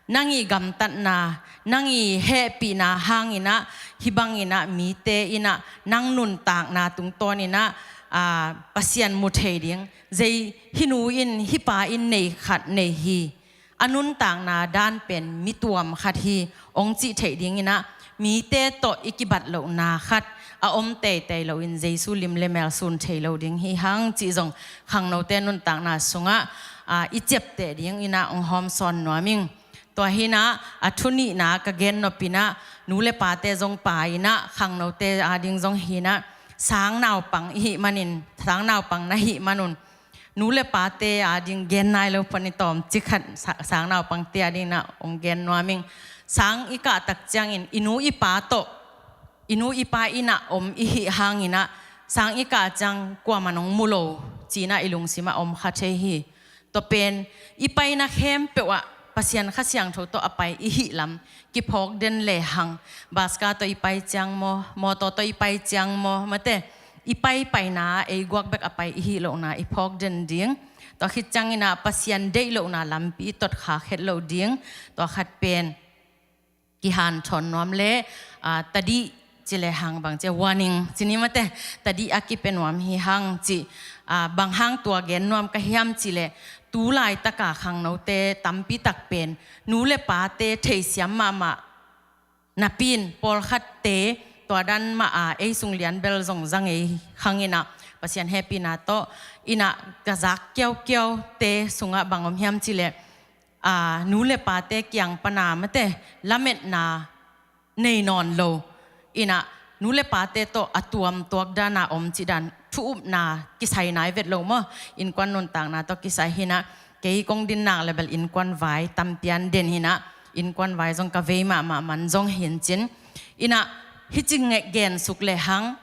nang i gamtatna, nang i hehpihna hang ina hih bang ina mite ina nang nuntakna tungtawn ina, aa, Pasian mu thei ding, zei hih nu in hih pa in nei khat nei hi, a nuntakna dan pen mi tuam khat hi, ong cih theih ding ina mite tawh i kibat lohna khat a om teitei loin Jesu lim le mel sun thei lo ding hi hang cih zong khangnote nuntakna sungah, aa, i ciapteh ding ina ong hawmsawn nuam ing. Tua hi ina a thu nihna ka gen nop ina, nu le pate zong pa ina, khangnote a ding zong hi ina, sang naupang i hih manin, sang naupang na hih manun, nu le pate a ding gen nai lo pon i tawm ci khat sa-, sang naupangte a ding ina ong gen nuam ing. Sang i kah tak ciangin i nu i pa tawh, i nu i pa ina om i hih hang ina, sang i kah ciang kuamah nong mu lo ci ina i lungsimah om kha thei hi. Tua pen i paina khempeuh ah Pasian Kha Siangtho tawh a pai i hih lam kiphawk den lehang, bus car tawh i pai ciang maw, mawtaw tawh i pai ciang maw, mate, i pai paina ei guak bek a pai i hih lohna i phawk den ding. Tua khit ciang ina Pasian deih lohna lampi i tot khak het lo ding. Tua khat pen kihanthawn nuam le, aa, tadih ci lehang bang ci, warning ci ni mate, tadih a kipia nuam hi hang ci. Aa, bang hang tua gen nuam ka hiam cih leh, tu laitaka khangnote tampi tak pen nu le pate theisiam mahmah napi in, pawlkhatte tua dan mah a ei sung lian bel zong za ngei hang ina, Pasian hehpihna tawh ina ka zak kiaukiaute sungah bang om hiam cih leh, aa, nu le pate kiang pana mate, lametna nei nawn lo ina, nu le pate tawh a tuam tuak dana om cih dan thu upna kisai nai vet lo maw, innkuan nuntakna tawh kisai hi ina, kei kong din nak le bel innkuan vai tampi an den hi ina, innkuan vai zong ka vei mahmah man zong hi in cin ina, hih ci gen suk lehang,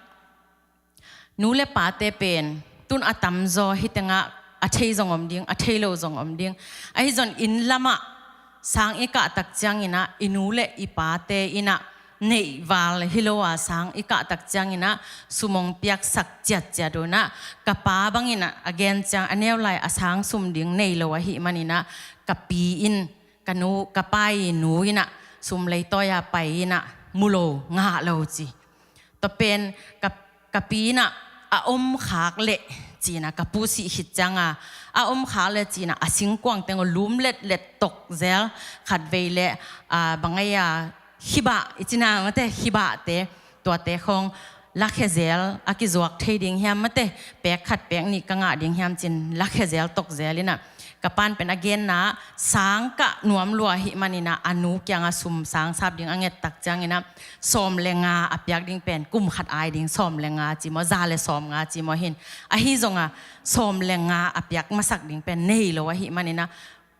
nu le pate pen tun a tamzaw hih tengah a thei zong om ding, a thei lo zong om ding. Ahi zong inn lamah sang i kah tak ciang ina i nu le i pate ina neih val hi lo a sang i kah tak ciang ina sum ong piaksak ciatciat uh ina, ka pa bang ina a gen ciang a neu lai a sang sum ding nei lo ahih man ina ka pi in, ka nu, ka pa i nu ina sum leitawi a pai ina mu lo, ngah lo ci. Tua pen ka, ka pi ina a om khak leh ci ina, ka pu sih khit cianga a om khak leh ci ina a singkuang teng uh lum letlet tok zel, khatvei leh, aa, bang ai a khibah i ci ina mate, khibahte, tuate khong lakhia zel a kizuak thei ding hiam mate, pek khat pek nih ka ngah ding hiam cin lakhia zel tok zel ina, ka pan pen a genna sang kah nuam lua ahih man ina a nu kianga sum sang sap ding a nget tak ciang ina sawm le nga a piak ding pen kum khat ai ding sawm le nga ci maw, za le sawm nga ci maw hin, ahi zonga sawm le nga a piak masak ding pen nei lo ahih man ina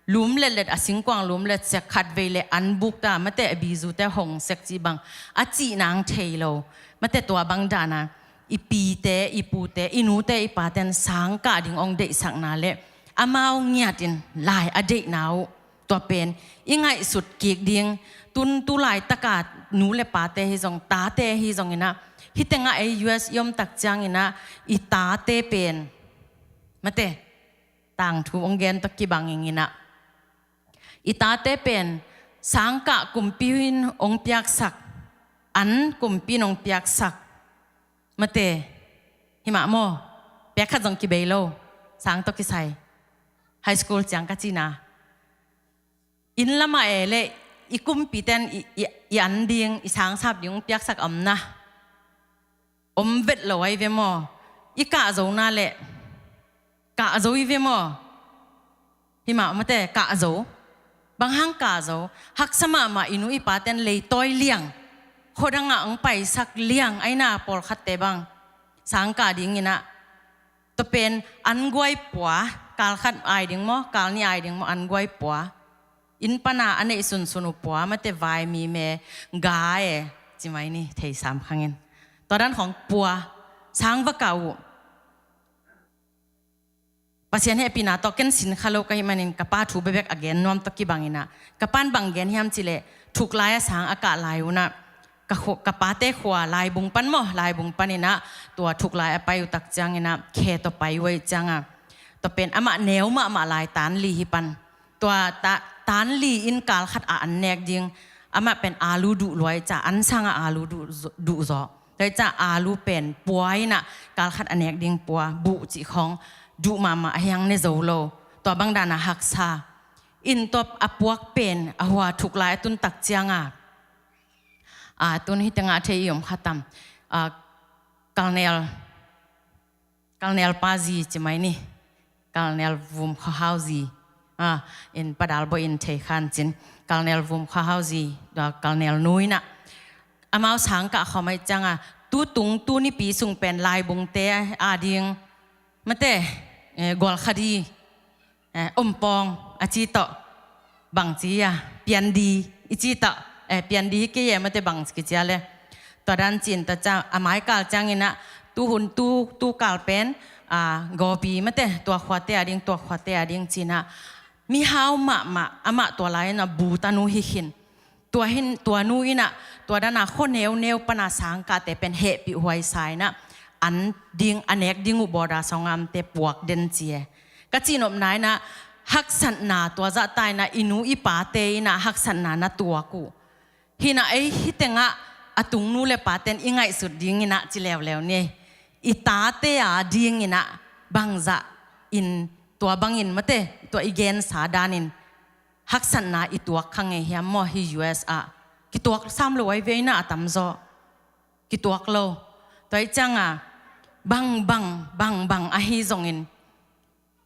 lum letlet, a singkuang lum let sek, khatvei leh an buk ta mate, a bizute hong sek ci bang a cih nang thei lo mate, tua bang dana i pite i pute i nute i paten sang kah ding ong deihsakna leh amau ngiatin lai a deihna uh, tua pen i ngaihsut kik ding. Tun tu laitaka nu le pate hi zong, tate hi zong ina, hih tengah ei U S i om tak ciang ina i tate pen mate, tangthu ong gen tawh kibang ing ina, i tate pen sang kah kumpi in ong piaksak, an kumpi in ong piaksak mate, Himah maw, pek khat zong kibei lo, sang tawh kisai. High school ciang ka cina. Inn lamah e le i kumpiten i, i, i an ding, i sangsap ding hong piaksak a omna om vet lo ahi ve maw? I kah zo na le kah zo i ve maw? Himah mate, kah zo. Bang hang kah zo? Haksa mahmah i nu i paten leitawi liang, khuadangah hong paisak liang aina, pawlkhatte bang sang kah dinginah. Tua pen an guai pua, kal khat ai ding maw, kal nih ai ding maw, an guai pua. Inn pana a neih sunsun uh pua, mate, vai mi me ga e, ci mai ni, thei sam khangin. Tua dan khawng pua, sang va kah uh. Pasian hehpihna tawh ken sin kha lo ka hih manin ka pa thu bekbek a gen nuam tawh kibanginah. Ka pan bang gen hiam cileh, thuklai a sang a kah lai unah, ka, khu, ka pate khua Laibung pan maw, Laibung paninah tua thuklai a pai uh tak cianginah khe tawh pai uh aih cianga. Tua pen amah neu mahmah lai, tan li hi pan. Tua ta, tan li in kal khat a an nek ding, amah pen alu duh luai ca, an sanga alu duh, duh zawh. Tua hi ca alu pen pua inah kal khat a nek ding pua, buh cih khawng duh mahmah, a hiang ne zo lo. Tua bang dana haksa. In tua a puak pen a hua thuklai a tun tak cianga. A tun hi tengah thei i om khatam. A, Kalnel, Kalnel pa zi ci mai ni. Kalnel Vum Khuahau zi. A, in padal bo in thei khan cin. Kalnel Vum Khuahau zi, a, Kalnel nu inah. Amau sang kah khawm aih cianga, tu tung, tu nipi sung pen Laibungte a ding, mate, eh, gualkhadi, eh, ompawng a ci tawh, bangci a, piandi i ci tawh, eh, piandi hi kei e, mate, bangci kicia le. Tua dan cin ta ca, a maikal cianginah, tu hun tu, tu kal pen, a, gawpi, mate, tua khuate a ding, tua khuate a ding cinah. Mihau mahmah, amah tua lai inah bu tanu hi khin. Tua hin, tua nu inah, tua dana khua neuneu pana sang kahte pen hehpih huai sa inah, an ding, a nek ding uh bawda sawngamte puak den ci e. Ka cihnopna inah, haksatna tua zahta inah, i nu i pate inah, haksatna na tuak uh. Hinah ei hi tengah, a tungnu le paten i ngaihsut dinginah, ci leuleu ni. I tate a dinginah, bangzah in tua bangin mate, tua i gensa danin. Haksatna i tuak kha ngei hiam maw hi U S ah? Kituak sam lo ahi ve inah a tamzaw. Kituak lo. Tua aih cianga bang, bang, bang, bang ahi zongin.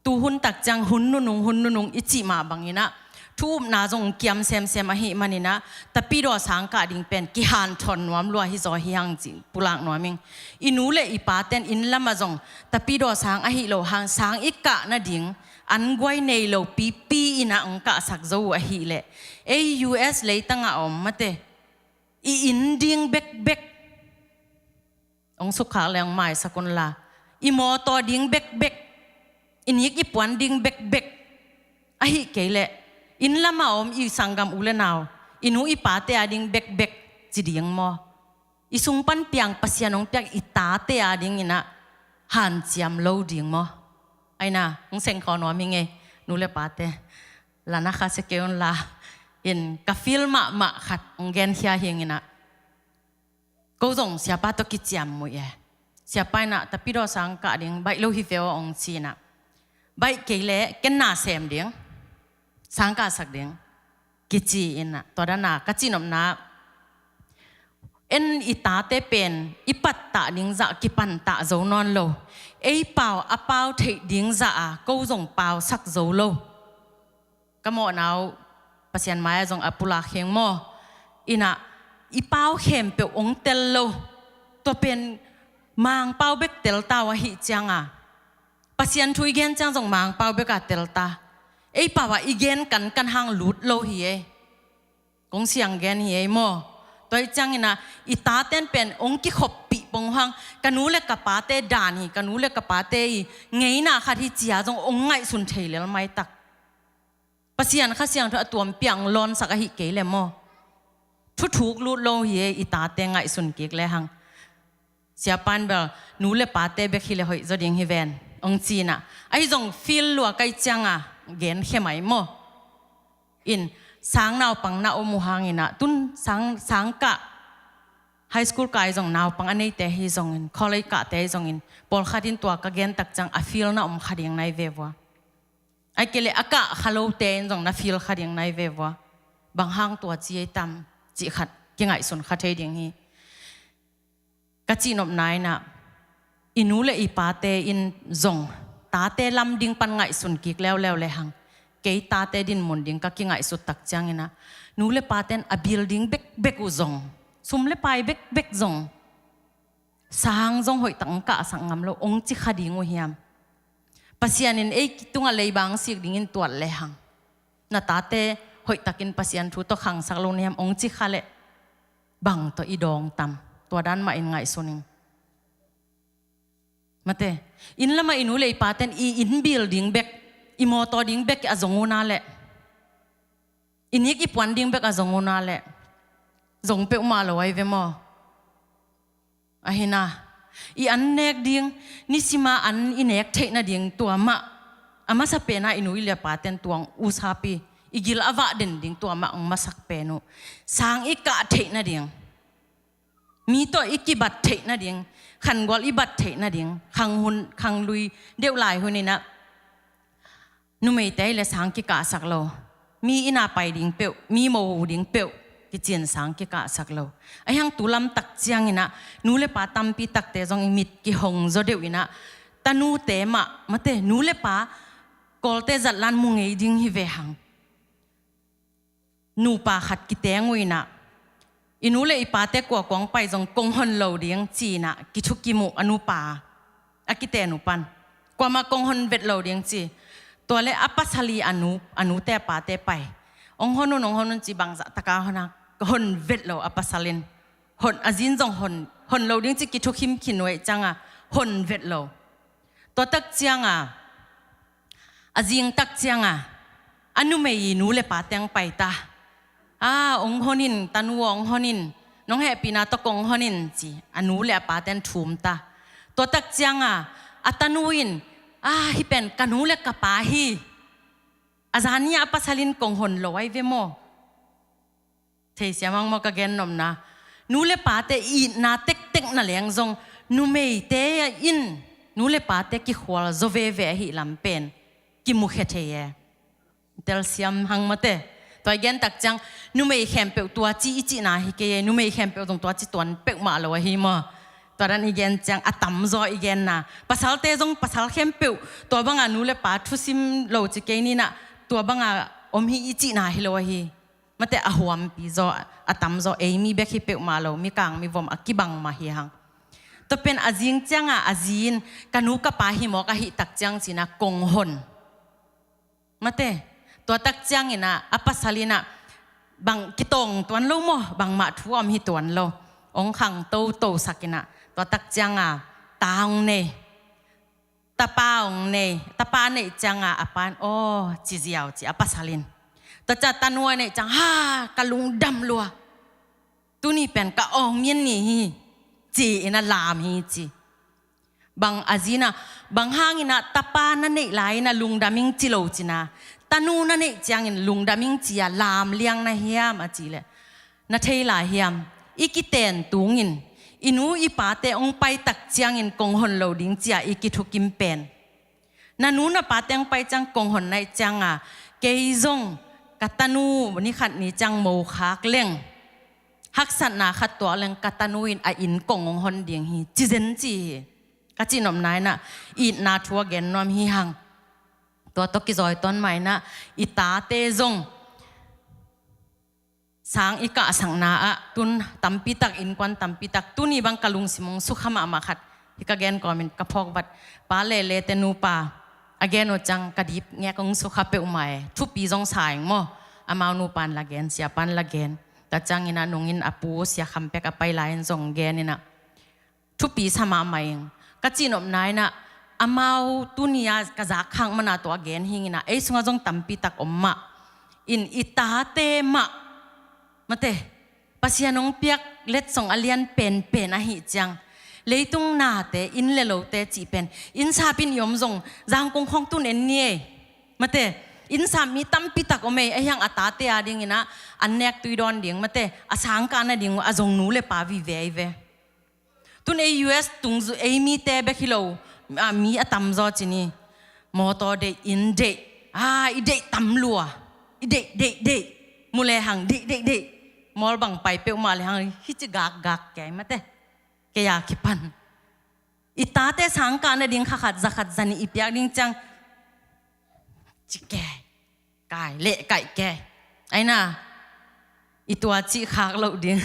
Tu hun tak ciang hun nunung, hun nunung i cih mah banginah. Thu upna zong kiam semsem ahi maninah. Tapidaw sang kah ding pen kihanthawn nuam lua hi zaw hi hang cih pulak nuam ing. I nu le i paten inn lamah zong. Tapidaw sang ahi lo hang sang i kah nading. An guai nei lo pipi inah hong kahsak zo uh ahileh. Ei U S leitangah a om mate. I inn ding bekbek. Hong sukkhak le hong maisak unla. I mawtaw ding bekbek. I nik i puan ding bekbek. Ahi kei leh. Inn lamah a om i sanggam u le nau. I nu i pate a ding bekbek. Ci ding maw? I sung pan piang Pasian hong piak i tate a dinginah hanciam lo ding maw? Aina, hong seng khaw nuam hi ngei, nu le pate. Lana kha sia kei unla, in ka feel mahmah khat hong genkhia hi inginah. Ko zong siapa tawh kiciam muih e. Siapa inah tapidaw sang kah ding, baih lo hi ve aw hong ci inah. Baih kei leh, ken na sem ding. Sang kahsak ding. Kici inah, tua dana, ka cihnopna. En i tate pen, i pattah ding zah, kipantah zo nawn lo. Ei pau, a pau theih ding zah a, ko zong pausak zo lo. Ka mawhna uh, Pasian mai-ah zong a pulak hing maw. Inah, i pau khempeuh hong tel lo. Tua pen, Mangpau bek telta uh ahi cianga. Pasian thu i gen ciang zong Mangpau beka telta. Ei pau ah i gen kankan hang lut lo hi ei. Kong siang gen hi ei maw? Tua hi cianginah i taten pen hong kikhoppih pong hang, ka nu le ka pate dan hi, ka nu le ka pate i ngeina khat hi cia zong hong ngaihsun thei lel maitak. Pasian Kha Siangtho a tuampiang lawnsak ahi kei le maw? Thuthuk lut lo hi e, i tate ngaihsun kik le hang. Siapan bel, nu le pate bek hi le hoih zaw ding hi ven. Hong cinah. Ahi zong feel lua kai cianga, gen khe mai maw? In, sang naupang na om uh hanginah, tun sang, sang kah. High school kai zong naupang a neite hi zongin, college kahte hi zongin, pawlkhat in tua ka gen tak ciang a feel na om kha ding nai ve vua. Ai kei le a kah kha lote in zong na feel kha ding nai ve vua. Bang hang tua ci ei tam cih khat kingaihsun kha thei ding hi. Ka cihnopna in ah, i nu le i pate in zong tate lam ding pan ngaihsun kik leuleu le hang, kei tate dinmun ding ka kingaihsut tak ciangin ah, nu le pate in a bil ding bekbek uh zong, sum le pai bekbek zong, sang zong hoihtak hong kahsak ngam lo, hong ci kha ding uh hiam? Pasian in ei tungah leiba hong sik dingin tuat le hang, na tate hoihtakin Pasian thu tawh khangsak lo na hiam, hong ci kha leh bang tawh i dawng tam? Tua dan mah in ngaihsun ing. Mate, inn lamah i nu le i pate in i inn bil ding bek, i mawtaw ding bek a zong uh na leh, i nik i puan ding bek a zong uh na leh, zong peuhmah lo ai ve maw? Ahi na, i an nek ding, nisima an i nek theih nading tua mah, a masa pen ah i nu i le pate in tua hong usapi, i gil a vah den ding tua mah hong masak pen uh. Sang i kah theih nading, mi tawh i kibat theih nading, khangual i bat theih nading, khanghun, khanglui deuh lai hun in ah, numeite le sang kikahsak lo, mi inn a pai ding peuh, mi mohu ding peuh kici in sang kikahsak lo. Ahi hang tu lam tak ciangin ah, nu le pa tampi takte zong i mit kihong zaw deuh in ah, tanute mah, mate, nu le pa Kawlte zat lan mu ngei ding hi ve hang. Nupa khat kiteng uh in ah, i nu le i pate kua kong pai zong kong hon lo ding ci in ah kithukim uh a nupa, a kiten uh pan. Kuamah kong hon vet lo ding ci. Tua le a pasal i a nu, a nute a pate pai, hong hon un, hong hon un ci, bangzah taka hon a, hon vet lo a pasal in. Hon, a zi in zong hon, hon lo ding ci kithukim khin uh ei ciang a, hon vet lo. Tua tak ciang a, a zing tak ciang a, a numei i nu le pate hong pai ta. A, hong hon in, tanu aw, hong hon in, nong hehpihna tawh kong hon in ci, a nu le a pate in thum ta. Tua tak ciang a, a tanu in, a, hih pen ka nu le ka pa hi. A zan ni a pasal in kong hon lo ai ve maw? Theisiam hang maw ka gennopna? Nu le pate itna tektek na leng zong, numeite in nu le pate kikhual zaw veve ahih lam pen kimukhia thei e. Telsiam hang mate. Tua i gen tak ciang, numei khempeuh tua ci i cihna hi kei e, numei khempeuh zong tua ci tuan peuhmah lo ahi maw? Tua dan i gen ciang a tamzaw i genna. Pasalte zong pasal khempeuh tua banga nu le pa thusim lo ci kei ni in ah, tua banga om hi i cihna hi lo ahi. Mate, a huampi zaw, a tamzaw ei mi bek hi peuhmah lo, mikang mivom a kibang mah hi hang. Tua pen a zing ciang a, a zi in ka nu ka pa hi mawk ahih tak ciang ci in ah kong hon. Mate, tua tak ciang in ah, a pasal in ah, bang kitawng tuan lo maw, bangmah thu a om hi tuan lo. Hong khang toto sak in ah, tua tak ciang a, ta hong nei. Tapa hong nei, tapa neih ciang a, a pa in, aw, ci ziau ci, a pasal in. Tua ciang tanu a neih ciang, ha, ka lungdam lua. Tuni pen ka awng mian ni hi, ci in ah lam hi ci. Bang a zi in ah, bang hang in ah tapa na neih lai in ah lungdam ing ci lo ci in ah, tanu na neih ciangin lungdam ing ci a lam liang na hiam a cih leh, na thei lai hiam? I kiten tungin, i nu i pate hong pai tak ciangin kong hon lo ding ci a i kithukim pen. Na nu na pate hong pai ciang kong hon na hih ciang a, kei zong ka tanu ni khat ni ciang mo khak leng, haksatna khat tuak leng ka tanu in a inn kong hong hon ding hi, ci zen ci hi. Ka cihnopna in ah, itna thu a gen nuam hi hang. Tua tawh kizawi tawn mah in ah, i tate zong sang i kahsakna ah, tun tampi tak, innkuan tampi tak, tuni bang ka lungsim hong sukha mahmah khat, hih ka gen kawmin ka phawk vat, Pa Lele te nupa, a gen uh ciang ka dip ngek hong sukha peuhmah e, thupi zong sa ing maw, amau nupa in la gen, siapa in la gen, tua ciangin ah nungin a pu Sia Kham Pek a pai lai in zong gen in ah, thupi sa mahmah ing. Ka cihnopna in ah, amau tuni a ka zak khak man a tua gen hi ing in ah, ei sungah zong tampi tak om mah in, i tate mah, mate, Pasian hong piak letsong a lian penpen ahih ciang, leitung nate, inn le lote cih pen, inn sap in i om zong, Zangkong khawng tun en ni ei. Mate, Innsap mi tampi tak om ei, ahi hang a tate a dingin ah an nek tui dawn ding mate, a sangkah nading uh a zong nu le pa vive ahi ve. Tun ei U S tung zu ei mite bek hi lo, ah, mi a tamzaw ci ni. Mawtaw deih, inn deih, ah, i deih tam lua, i deih, deih, deih, mu le hang deih, deih, deih. Mawl bang pai peuhmah le hang hih ci gakgak kei mate. Kei a kipan i tate sangkah nading kha khat za khat za nih i piak ding ciang ci kei, kai leh kaih kei. Aina, i tua cih khak loh ding.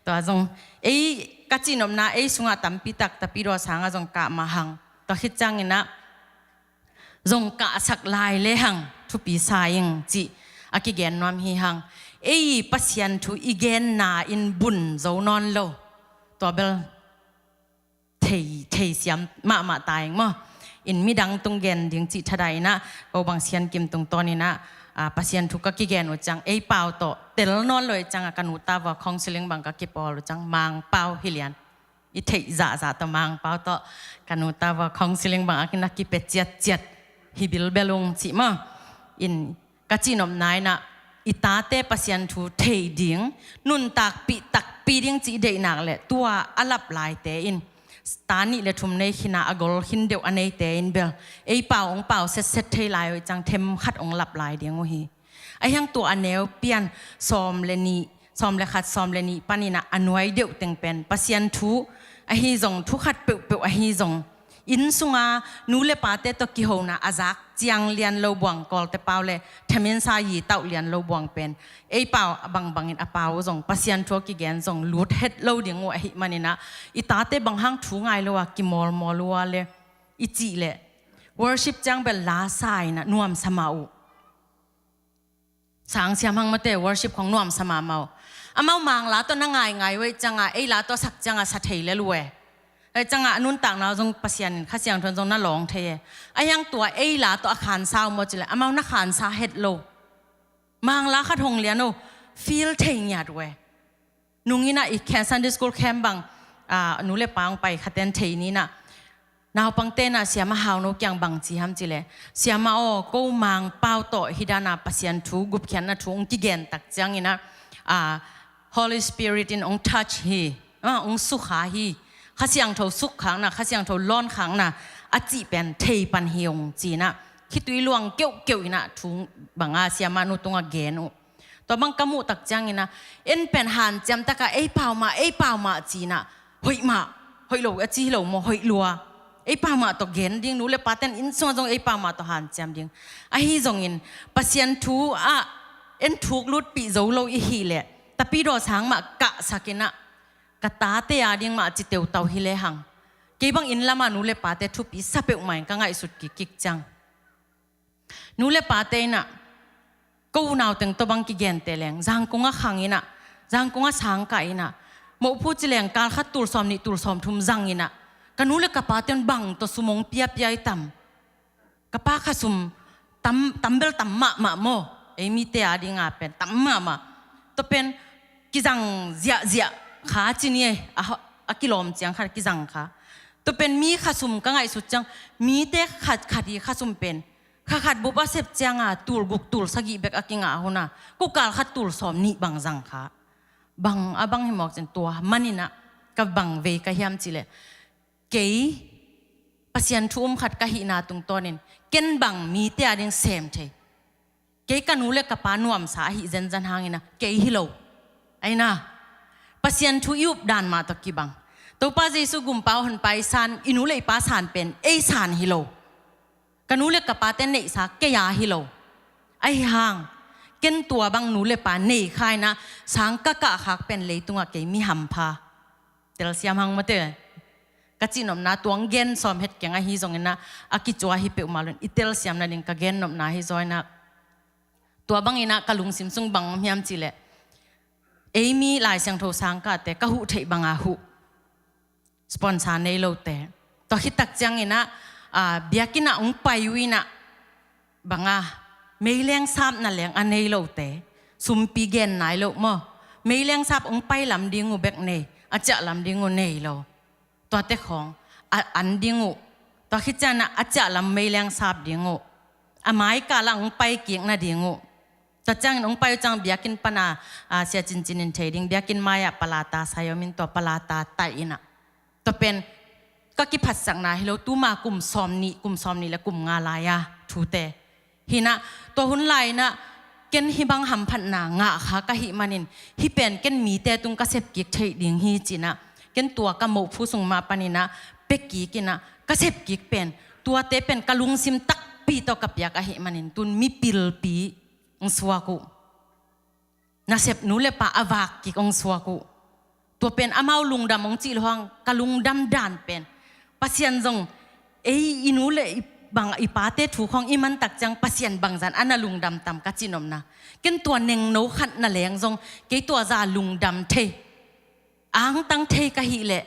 Tua zong ei ka cihnopna ei sungah tampi tak Tapidaw sangah zong kah mah hang. Tua khit ciangin ah zong kahsak lai le hang thupi sa ing cih a kigen nuam hi hang. Ei Pasian thu i genna in bun zo nawn lo. Tua bel thei, thei siam mahmah ta ing maw. In midang tung gen ding cih thadai in ah, ko bang Sian Kim tungtawn in ah, ah, Pasian thu ka kigen uh ciang ei pau tawh tel nawn lo i ciang ah ka nu ta vua counseling bang ka kipawl uh ciang Mangpau hi lian. I theih zahzah tawh Mangpau tawh ka nu ta vua counseling bang a kina kipia ciatciat hi bilbel ung cih maw. In ka cihnopna in ah i tate Pasian thu thei ding nuntakpih takpi ding cih deihnak le tua a lap laite in ta nih le thum nei khin a a gol khin deuh a neite in bel ei pau ong pau setset thei lai uh i ciang them khat ong lap lai ding uh hi. Ahi hang tua a neu pian sawm le nih, sawm le khat, sawm le nih panin ah a nuai deuh teng pen Pasian thu ahi zong, thu khat peuhpeuh ahi zong, inn sunga nu le pate tawh kihona a zak ciang lian lo buang, Kawlte pau le theminsa yi tauh lian lo buang pen ei pau a bangbangin a pau uh zong Pasian thu a kigen zong lut het lo ding uh ahih manin ah i tate bang hang thu ngai lo a kimawlmawl uh a le i cih leh worship ciang bel la sa in ah nuamsa mah uh. Sang siam hang mate, worship khong nuamsa mahmah uh. Amau Mangla tawh na ngaingai uh ei ciangah ei la tawh sak ciangah sa thei lel uh e. Ei ciangah a nuntakna uh zong Pasian in Kha Siangtho in zong na lawng thei e. Ahi hang tua ei la tawh a khansa uh maw ci leh amau na khansa het lo. Mangla khat hong lian uh, feel thei ngiat uh e. Nung in ah i Sunday school camp bang, ah, nu le pa hong pai khaten thei ni in ah naupangte in ah Siama Hau No kiang bang ci hiam ci leh, Siama aw, ko Mangpau tawh hih dan a Pasian thu, gupkhiatna thu hong kigen tak ciangin ah, ah, Holy Spirit in hong touch hi, ah, hong sukha hi, Kha Siangtho sukkhakna, Kha Siangtho lawnkhakna a cih pen thei pan hi ung ci in ah khitui luang keuhkeuh in ah thu bang a Siama nu tungah gen uh. Tua bang ka muh tak ciangin ah en pen hanciam taka ei pau mah, ei pau mah ci in ah hoih mah, hoih lo a ci hi lo maw, hoih lua. Ei pau mah tawh gen ding, nu le paten inn sungah zong ei pau mah tawh hanciam ding. Ahi zongin Pasian thu ah en thuk lutpih zo lo i hih leh Tapidaw sang mah kahsak in ah ka tate a ding mah ci teutau hi le hang. Kei bang inn lamah nu le pate thupi sa peuhmah in ka ngaihsut kikkik ciang nu le pate in ah ko unau teng tawh bang kigente leng Zangkong a khang in ah, Zangkong a sangkah in ah, mohphu ci leng kal khat tul sawm nih tul sawm thum zang in ah ka nu le ka pate un bang tawh sum hong piapia i tam. Ka pa kha sum tam, tam bel tam mahmah maw. Ei mite a ding a pen tam mahmah. Tua pen kizang ziahziah kha ci ni e, a, a kilawm ciang khat kizang kha. Tua pen mi kha sum ka ngaihsut ciang mite khat khat hi kha sum pen kha khat bup a sep cianga tul guk tul sagih bek a kingah hun a, ko kal khat tul sawm nih bang zang kha. Bang a bang hi mawk cin tua manin ah ka bang vei ka hiam ci leh kei Pasian thu um khat ka hihna tungtawnin ken bang mite a ding sem thei. Kei ka nu le ka pa nuamsa ahi zenzen hangin ah kei hi lo. Aina, Pasian thu i up dan mah tawh kibang. Topa Jesu gumpa Honpa i san, i nu le i pa san pen ei san hi lo. Ka nu le ka pate neihsa kei a hi lo. Ahi hang ken tua bang nu le pa nei kha in ah sang ka kahkhak pen leitungah kei mi hampha. Telsiam hang mate. Ka cihnopna tuang gen sawm het keng ahi zongin ah a kicua hi peuhmah lo in i telsiam nading ka gennopna hi zaw in ah. Tua bangin ah ka lungsim sung bang om hiam ci leh ei mi Lai Siangtho sangkahte ka huh theih banga huh. Sponsor nei lote. Tua khit tak ciangin ah, ah, biakinn ah hong pai uh in ah banga meileng sapna leng a nei lote. Sumpi gen nai lo maw. Meileng sap hong pai lam ding uh bek nei, a ciah lam ding uh nei lo. Tuate khawng a an ding uh. Tua khit ciangin ah a ciah lam meileng sap ding uh. a mai kah lah hong pai kik nading uh. Tua ciangin hong pai uh ciang biakinn pana, a, sia cincin in thei ding, biakinn mai-ah palata sai om in tua palata taih in ah. Tua pen ka kiphatsakna hi lo, tuma kum sawm nih, kum sawm nih le kum nga lai-a thute. Hi in ah, tua hun lai-in ah, ken hih bang hamphatna ngah kha ka hih manin, hih pen ken mite tung ka sep kik theih ding hi ci-in ah, ken tua ka moh phu sung mah panin ah, pia kik in ah, ka sep kik pen, tuate pen ka lungsim takpi tawh ka piak ahih manin, tun mipilpi hong suak uh. Nasep nu le pa a vak kik hong suak uh. Tua pen amau lungdam hong cih lo hang, ka lungdam dan pen, Pasian zong, ei i nu le i bang i pate thu khawng i man tak ciang Pasian bangzah in a na lungdam tam ka cihnopna. Ken tua nengno khat na leng zong, kei tua zah lungdam thei, angtang thei ka hih leh,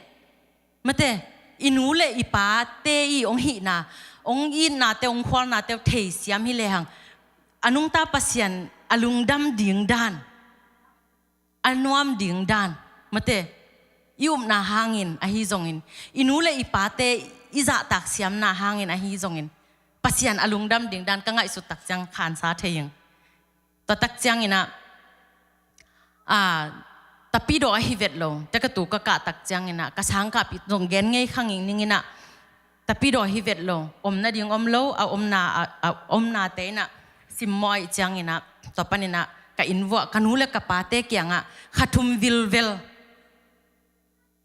mate, i nu le i pate i hong hihna, hong itnate, hong khualnate thei siam hi lehang, a nungta Pasian a lungdam ding dan, a nuam ding dan, mate, i upna hangin ahi zongin, i nu le i pate i zahtak siamna hangin ahi zongin, Pasian a lungdam ding dan ka ngaihsut tak ciang khansa thei ing. Tua tak ciangin ah, a, tapidaw ahi vet lo, tua ka tu ka kah tak ciangin ah, ka sangkahpih zong gen ngei kha ngingning in ah, tapidaw ahi vet lo, om nading om lo, a omna, a, a omnate in ah simmawh ahih ciangin ah, tua panin ah ka inn vuah ka nu le ka pate kiangah kha thum vilvel,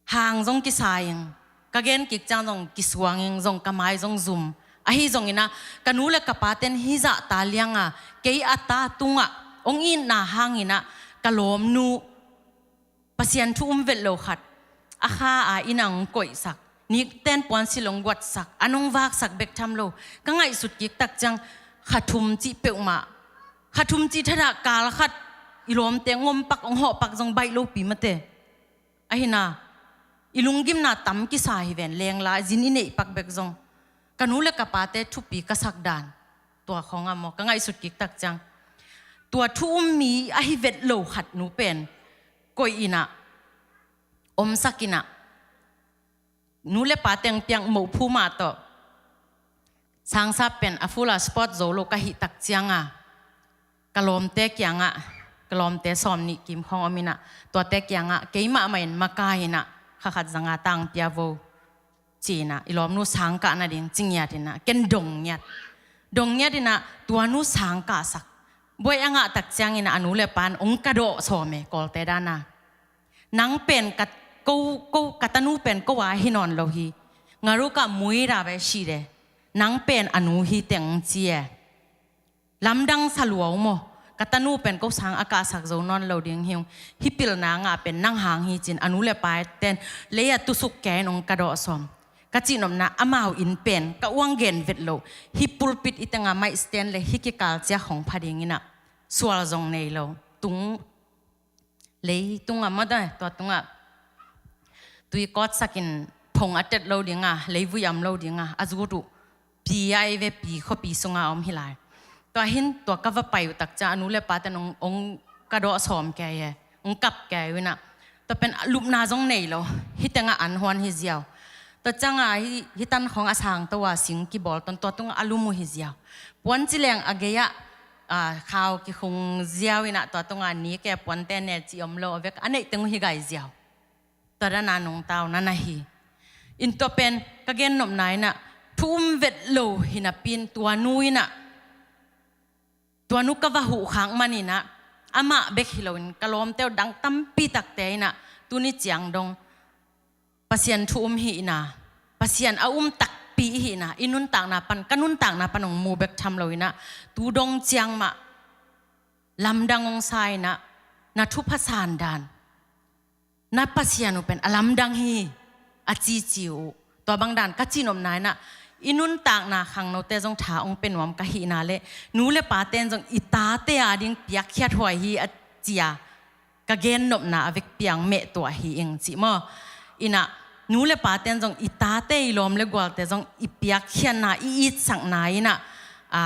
hang zong kisa ing, ka gen kik ciang zong kisuang ing, zong ka mai zong zum. Ahi zongin ah, ka nu le ka paten hih zah ta lianga, kei a ta tungah hong itna hangin ah, ka lawmnu, Pasian thu um vet lo khat, a kha a inn ah hong koihsak, nikten puansilh hong guatsak, an hong vaksak bek tham lo, ka ngaihsut kik tak ciang, kha thum cih peuhmah, kha thum cih thadah kal khat i lawmte hong ompak, hong hawhpak zong baih lopi mate. Ahi in ah, i lunggimna tam kisa hi ven, lengla zin i neihpak bek zong. Ka nu le ka pate thupi ka sak dan, tua khawngah maw, ka ngaihsut kik tak ciang, tua thu um mi ahi vet lo khat nu pen koih in ah, omsak in ah, nu le pa teng piak moh phu mah tawh, sangsa pen a full a sport zo lo ka hih tak cianga, ka lawmte kiangah, ka lawmte sawm nih kim khawng om in ah, tuate kiangah, keimah mah in makai in ah, kha khat zanga tang pia vo, ci in ah, i lawmnu sangkah nading ci ngiat in ah, ken dong ngiat. Dong ngiat in ah, tua nu sangkahsak. Buai a ngah tak ciangin ah, a nu le pa in hong ka dawh sawm e, Kawlte dan a. Nang pen ka, ko, ko, ka tanu pen ko a hi nawn lo hi. Nga ruka muira ve shi de. Nang pen a nu hi teng ci e. Lamdang sa lua uh maw. Ka tanu pen ko sang a kahsak zo nawn lo ding hi ung. Hih pilna ngah pen nang hang hi ci-in a nu le paten lei ah tusuk kei in hong ka dawh sawm. Ka cihnopna amau inn pen ka uang gen vet lo. Hih pulpit i tengah mic stand le hih kikal ciak hong pha ding in ah sual zong nei lo. Tung Leitungah mah tua tungah tui kawtsakin phong a tet lo dingah, leivui am lo dingah, a zut uh pi a ei ve, pi khuapi sungah a om hi lai. Tua hin tua ka va pai uh tak ciang a nu le pate in hong, hong ka dawh sawm kei e, hong kap kei uh in ah. Tua pen lupna zong nei lo, hih tengah an huan hi ziau. Tua ciangah hih, hih tan khawng a sang to a sing kibawl ton tua tungah a lum uh hi ziau. Puan ci leng a gei-ah, a, khau kikhung ziau in ah tua tungah ni kei puante ne ci om lo a vek a neih teng uh hi gai ziau. Tua dan a nungta uh na na hi. In tua pen ka gennopna in ah thu um vet lo hi napi in tua nu in ah tua nu ka va huh khak man in ah amah bek hi loin ka lawmte uh dang tampi takte in ah tuni ciang dong Pasian thu um hi in ah, Pasian a um takpi hi in ah, i nuntakna pan, ka nuntakna pan hong mu bek tham lo in ah, tu dong ciang mah lamdang hong sa in ah, na thupha san dan, na Pasian uh pen a lamdang hi, a cici uh. Tua bang dan ka cihnopna in ah, i nuntakna khangnote zong tha hong pia nuam ka hihna le, nu le paten zong i tate a ding piakkhiat huai hi a cia ka gennopna a vekpi-a hong meh tuah hi ing cih maw. In ah, nu le paten zong i tate, i lawm le gualte zong i piakkhiatna, i itsakna in ah, a,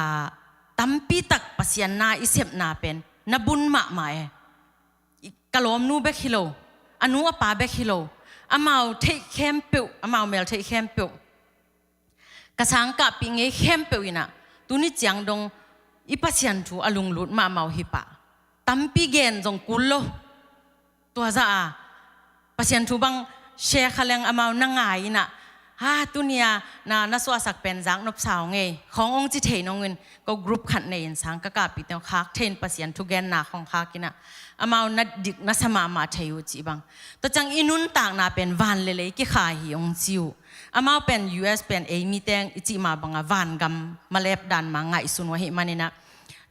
tampi tak Pasian na i sepna pen na bun mahmah e. I, ka lawmnu bek hi lo, a nu a pa bek hi lo, amau theih khempeuh, amau mel theih khempeuh, ka sangkahpih ngei khempeuh in ah, tuni ciang dong I Pasian thu a lunglut mahmah uh hi pah. Tampi gen zong kul lo. Tua zah a Pasian thu bang share kha leng amau na ngai inah, ha, tunia na, na suahsak pen zak nopsa ong ei khawng ong ci thei nong in, ko group khat nei in sang ka kahpite ong khak thei in Pasian thu genna khawng khak inah, amau na dik na sa mahmah thei uh cih bang. Tua ciang i nuntakna pen van le lei kikha hi ong ci uh. Amau pen U S pen ei miteng i cih mah banga vangam malep dan mah ngaihsun uh ahih maninah,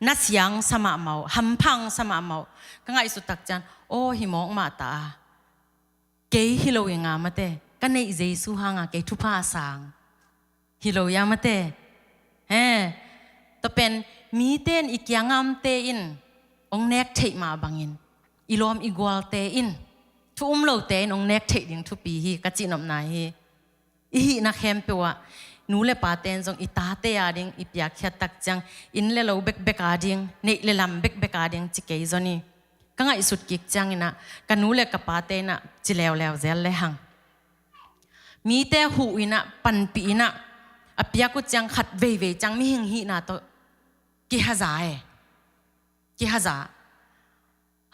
na siang sa mahmah uh, hampha ong sa mahmah uh. Ka ngaihsut tak ciang, aw, hi mawk mah ta a, kei hi lo i nga mate, ka neih Jesu hanga kei thupha a sang hi lo ia mate. He, tua pen mite in i kiangamte in ong nek theih mah bangin, i lawm i gualte in, thu um lote in ong nek theih ding thupi hi ka cihnopna hi. I hihna khempeuh ah nu le pate in zong i tate a ding i piakkhiat tak ciang, inn le lo bekbek a ding, neih le lam bekbek a ding ci kei zon hi. Ka ngaihsut kik cianginah ka nu le ka pate inah ci leuleu zel le hang, mite huh inah panpih inah a piak uh ciang khat veivei ciang mihing hihna tawh kihaza e. Kihaza.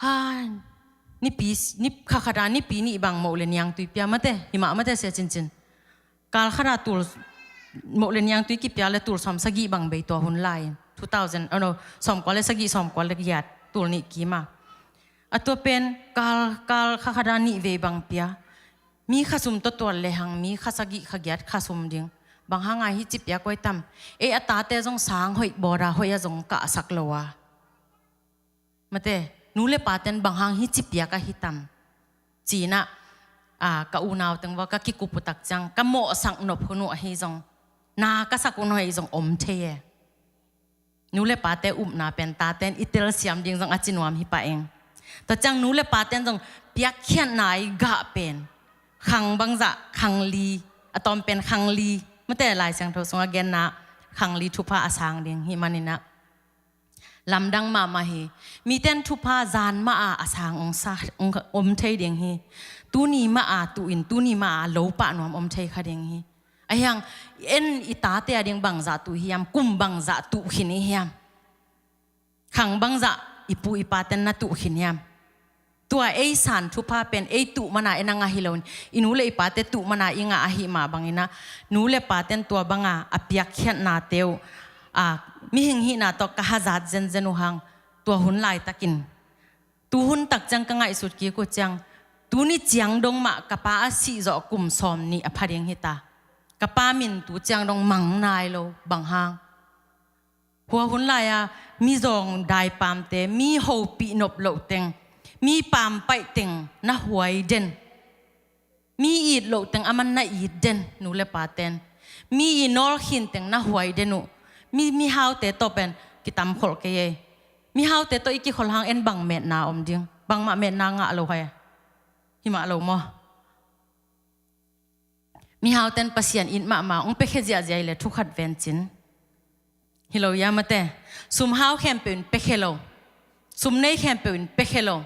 Ha, nipi, ni khakhata nipi nih bang moh le niangtui pia mate, himah mate sia cincin. Kal khata tul moh le niangtui kipia le tul sawm sagih bang bei tua hun lai in, two thousand, oh no, sawmkua le sagih, sawmkua le giat, tul nih kima. A tua pen kal, kal khakhata nih vei bang pia. Mi khasum tawh tuat le hang, mi khasagih khagiat khasum ding. Bang hanga hi ci piak uh hi tam. Ei a tate zong sang hoih bawda hoih a zong kahsak lo a. Mate, nu le paten bang hang hi ci piak ahi tam. Cinah, a, ka unau teng va ka kikup uh tak ciang, ka mawhsak nop hun uh ahi zong, na ka sak hun uh ahi zong om thei e. Nu le pate upna pen taten i telsiam ding zong a ci nuam hi pah ing. Tua ciang nu le paten zong piakkhiatna i gah pen khang bangzah, khang li, a tawm pen khang li, mate Lai Siangtho sungah genna khang li thupha a sang ding hi maninah, lamdang mahmah hi. Miten thupha zan mah a a sang ong sa, ong om thei ding hi. Tuni mah a tuh in, tuni mah a lo pah nuam om thei kha ding hi. Ahiang, en i tate a ding bangzah tuh hiam, kum bangzah tuh khin i hiam, khang bangzah i pu i paten na tuh khin hiam. Tua ei san thupha pen ei tuh mana en a ngah hi lo in, i nu le i pate tuh mana i ngah ahi mah banginah, nu le paten tua banga a piakkhiatnate uh, a, mihing hihna tawh ka hazat zenzen uh hang, tua hun laitakin, tu hun tak ciang ka ngaihsut kik uh ciang, tuni ciang dong mah ka pa a sih zawh kum sawm nih a pha ding hita. Ka pa min tu ciang dong mang nai lo, bang hang. Hua hun lai-a mi zawng daipamte, mi hopih nop loh teng, mi pampaih teng na huai den, mi it loh teng a man na it den, nu le paten, mi i nawlkhin teng na huai den uh. Mi, mihaute tawh pen kitam kholh kei ei. Mihaute tawh i kikholh hang en bang metna om ding, bangmah metna ngah lo hai. Himah lo maw? Mihauten Pasian it mahmah ong piakhia ziahziah hi le thukhat vencin. Hi lo ia mate. Sum hau khempeuh in piakhia lo. Sum nei khempeuh in piakhia lo.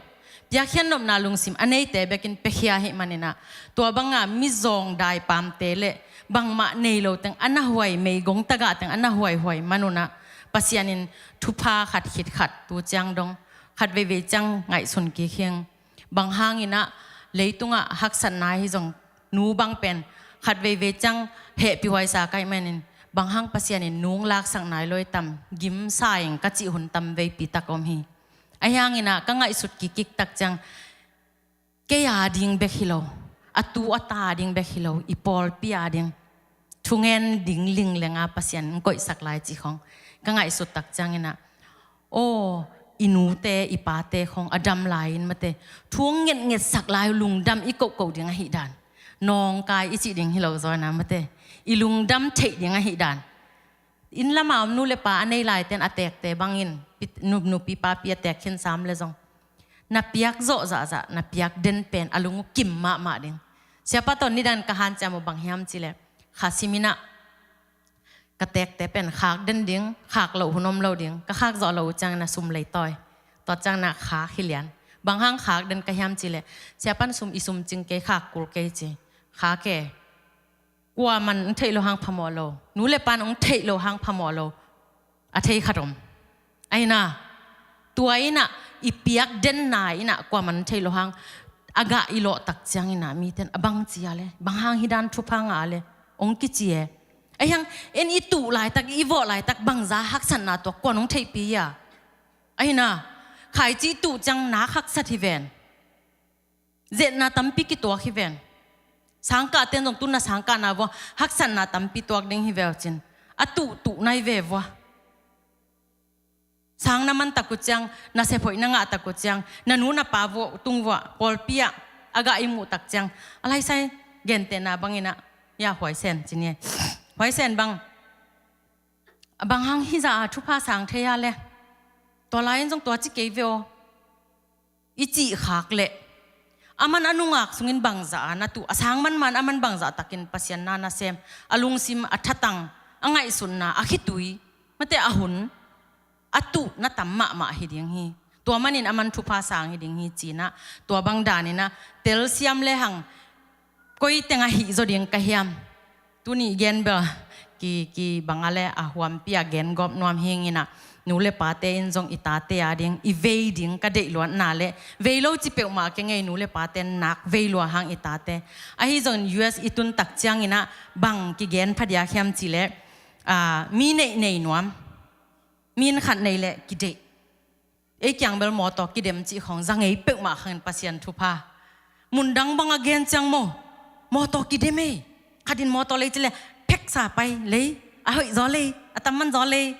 Piakkhiat nopna lungsim a neite bekin piakhia hi maninah, tua banga mi zawng daipamte le bangmah nei lo teng a na huai, meigong tagah teng a na huaihuai manunah, Pasian in thupha khat khit khat tu ciang dong, khat veivei ciang ngaihsun kik hing. Bang hanginah leitungah haksatna hi zong, nu bang pen khat veivei ciang hehpihhuaisa ka hih manin, bang hang Pasian in nung laksak nai lo i tam, gimsa ing ka cih hun tam veipi tak om hi. Ahi hanginah ka ngaihsut kikik tak ciang, kei a ding bek hi lo, a tu a ta a ding bek hi lo, i pawlpi a ding thungen ding ling lenga Pasian in koihsak lai cih khong ka ngaihsut tak cianginah, aw, i nute i pate khong a dam lai-in mate, thu ong ngetngetsak lai, lungdam i kohkoh ding ahih dan, nawngkai i cih ding hi lo zawina mate, i lungdam theih ding ahih dan. Inn lama om nu le pa a nei laiten a tekte bangin, pi-, nu, nupi papi a tek khin sam le zong, na piak zawh zahzah, na piak den pen a lung uh kim mahmah ding. Siapa tawh nidan ka hanciam uh bang hiam cileh, kha siminah ka tekte pen khak den ding, khak loh hun om lo ding, ka khak zawh loh uh ciangin a sum leitawi. Tua ciangin a khak hi lian. Bang hang khak den ka hiam cileh, siapan sum i sum cing kei, khak kul kei ci. Khak e. Kuaman ong theih loh hang phamawh lo. Nu le pan ong theih loh hang phamawh lo. A thei khat om. Aina, tua ina i piak denna ina kuaman thei lo hang, a gah i lawh tak ciang ina miten a bang ci a le, bang hang hi dan thupha ngah a le, ong kici e. Ahiang, en i tuh laitak, i vawh laitak bangza haksatna tua kuan ong theihpi a. Aina, khaici tuh ciang nak haksat hi ven. Zetna tampi kituak hi ven. Sangkah ten zong tun na sangkahna vua haksatna tampi tuak ding hi veu cin. A tuh tuh nai ve vua. Sang na man tak uh ciang, na sephoih na ngah tak uh ciang, na nu na pa vua tung vua pawlpi ah a gah i muh tak ciang, a laisai gentehna bangin ah, ya huaisen cin hi. Huaisen bang, a bang hang hizah a thupha sang thei a le, tua lai-in zong tua ci kei ve aw. I cih khak leh a man a nungak sungin bangzah a na tuh, a sang manman a man bangzah takin Pasian na na sem, a lungsim a thatang, a ngaihsutna a khitui, mate a hun a tuh na tam mahmah hi ding hi. Tua manin a man thupha sang hi ding hi cinah, tua bang daninah telsiam le hang koi teng a hih zaw ding ka hiam? Tuni gen bel ki, ki bang a le a huampi a gen gawp nuam hinginah, nu le pate in zong i tate a ding i vei ding ka deih luatna le, vei lo ci peuhmah keng ei, nu le pate nak vei lua hang i tate. Ahi zongin U S i tun tak cianginah bang kigen phadiak hiam ci le, a, mi neih nei nuam, mi inn khat nei le kideih. Ei kiang bel mawtaw kidem cih khawng za ngei peuhmah khangin Pasian thupha. Mundang bang a gen ciang maw, mawtaw kidem ei. Khatin mawtaw lei ci le, pheksa pai lei, a hoih zaw lei, a tamman zaw lei.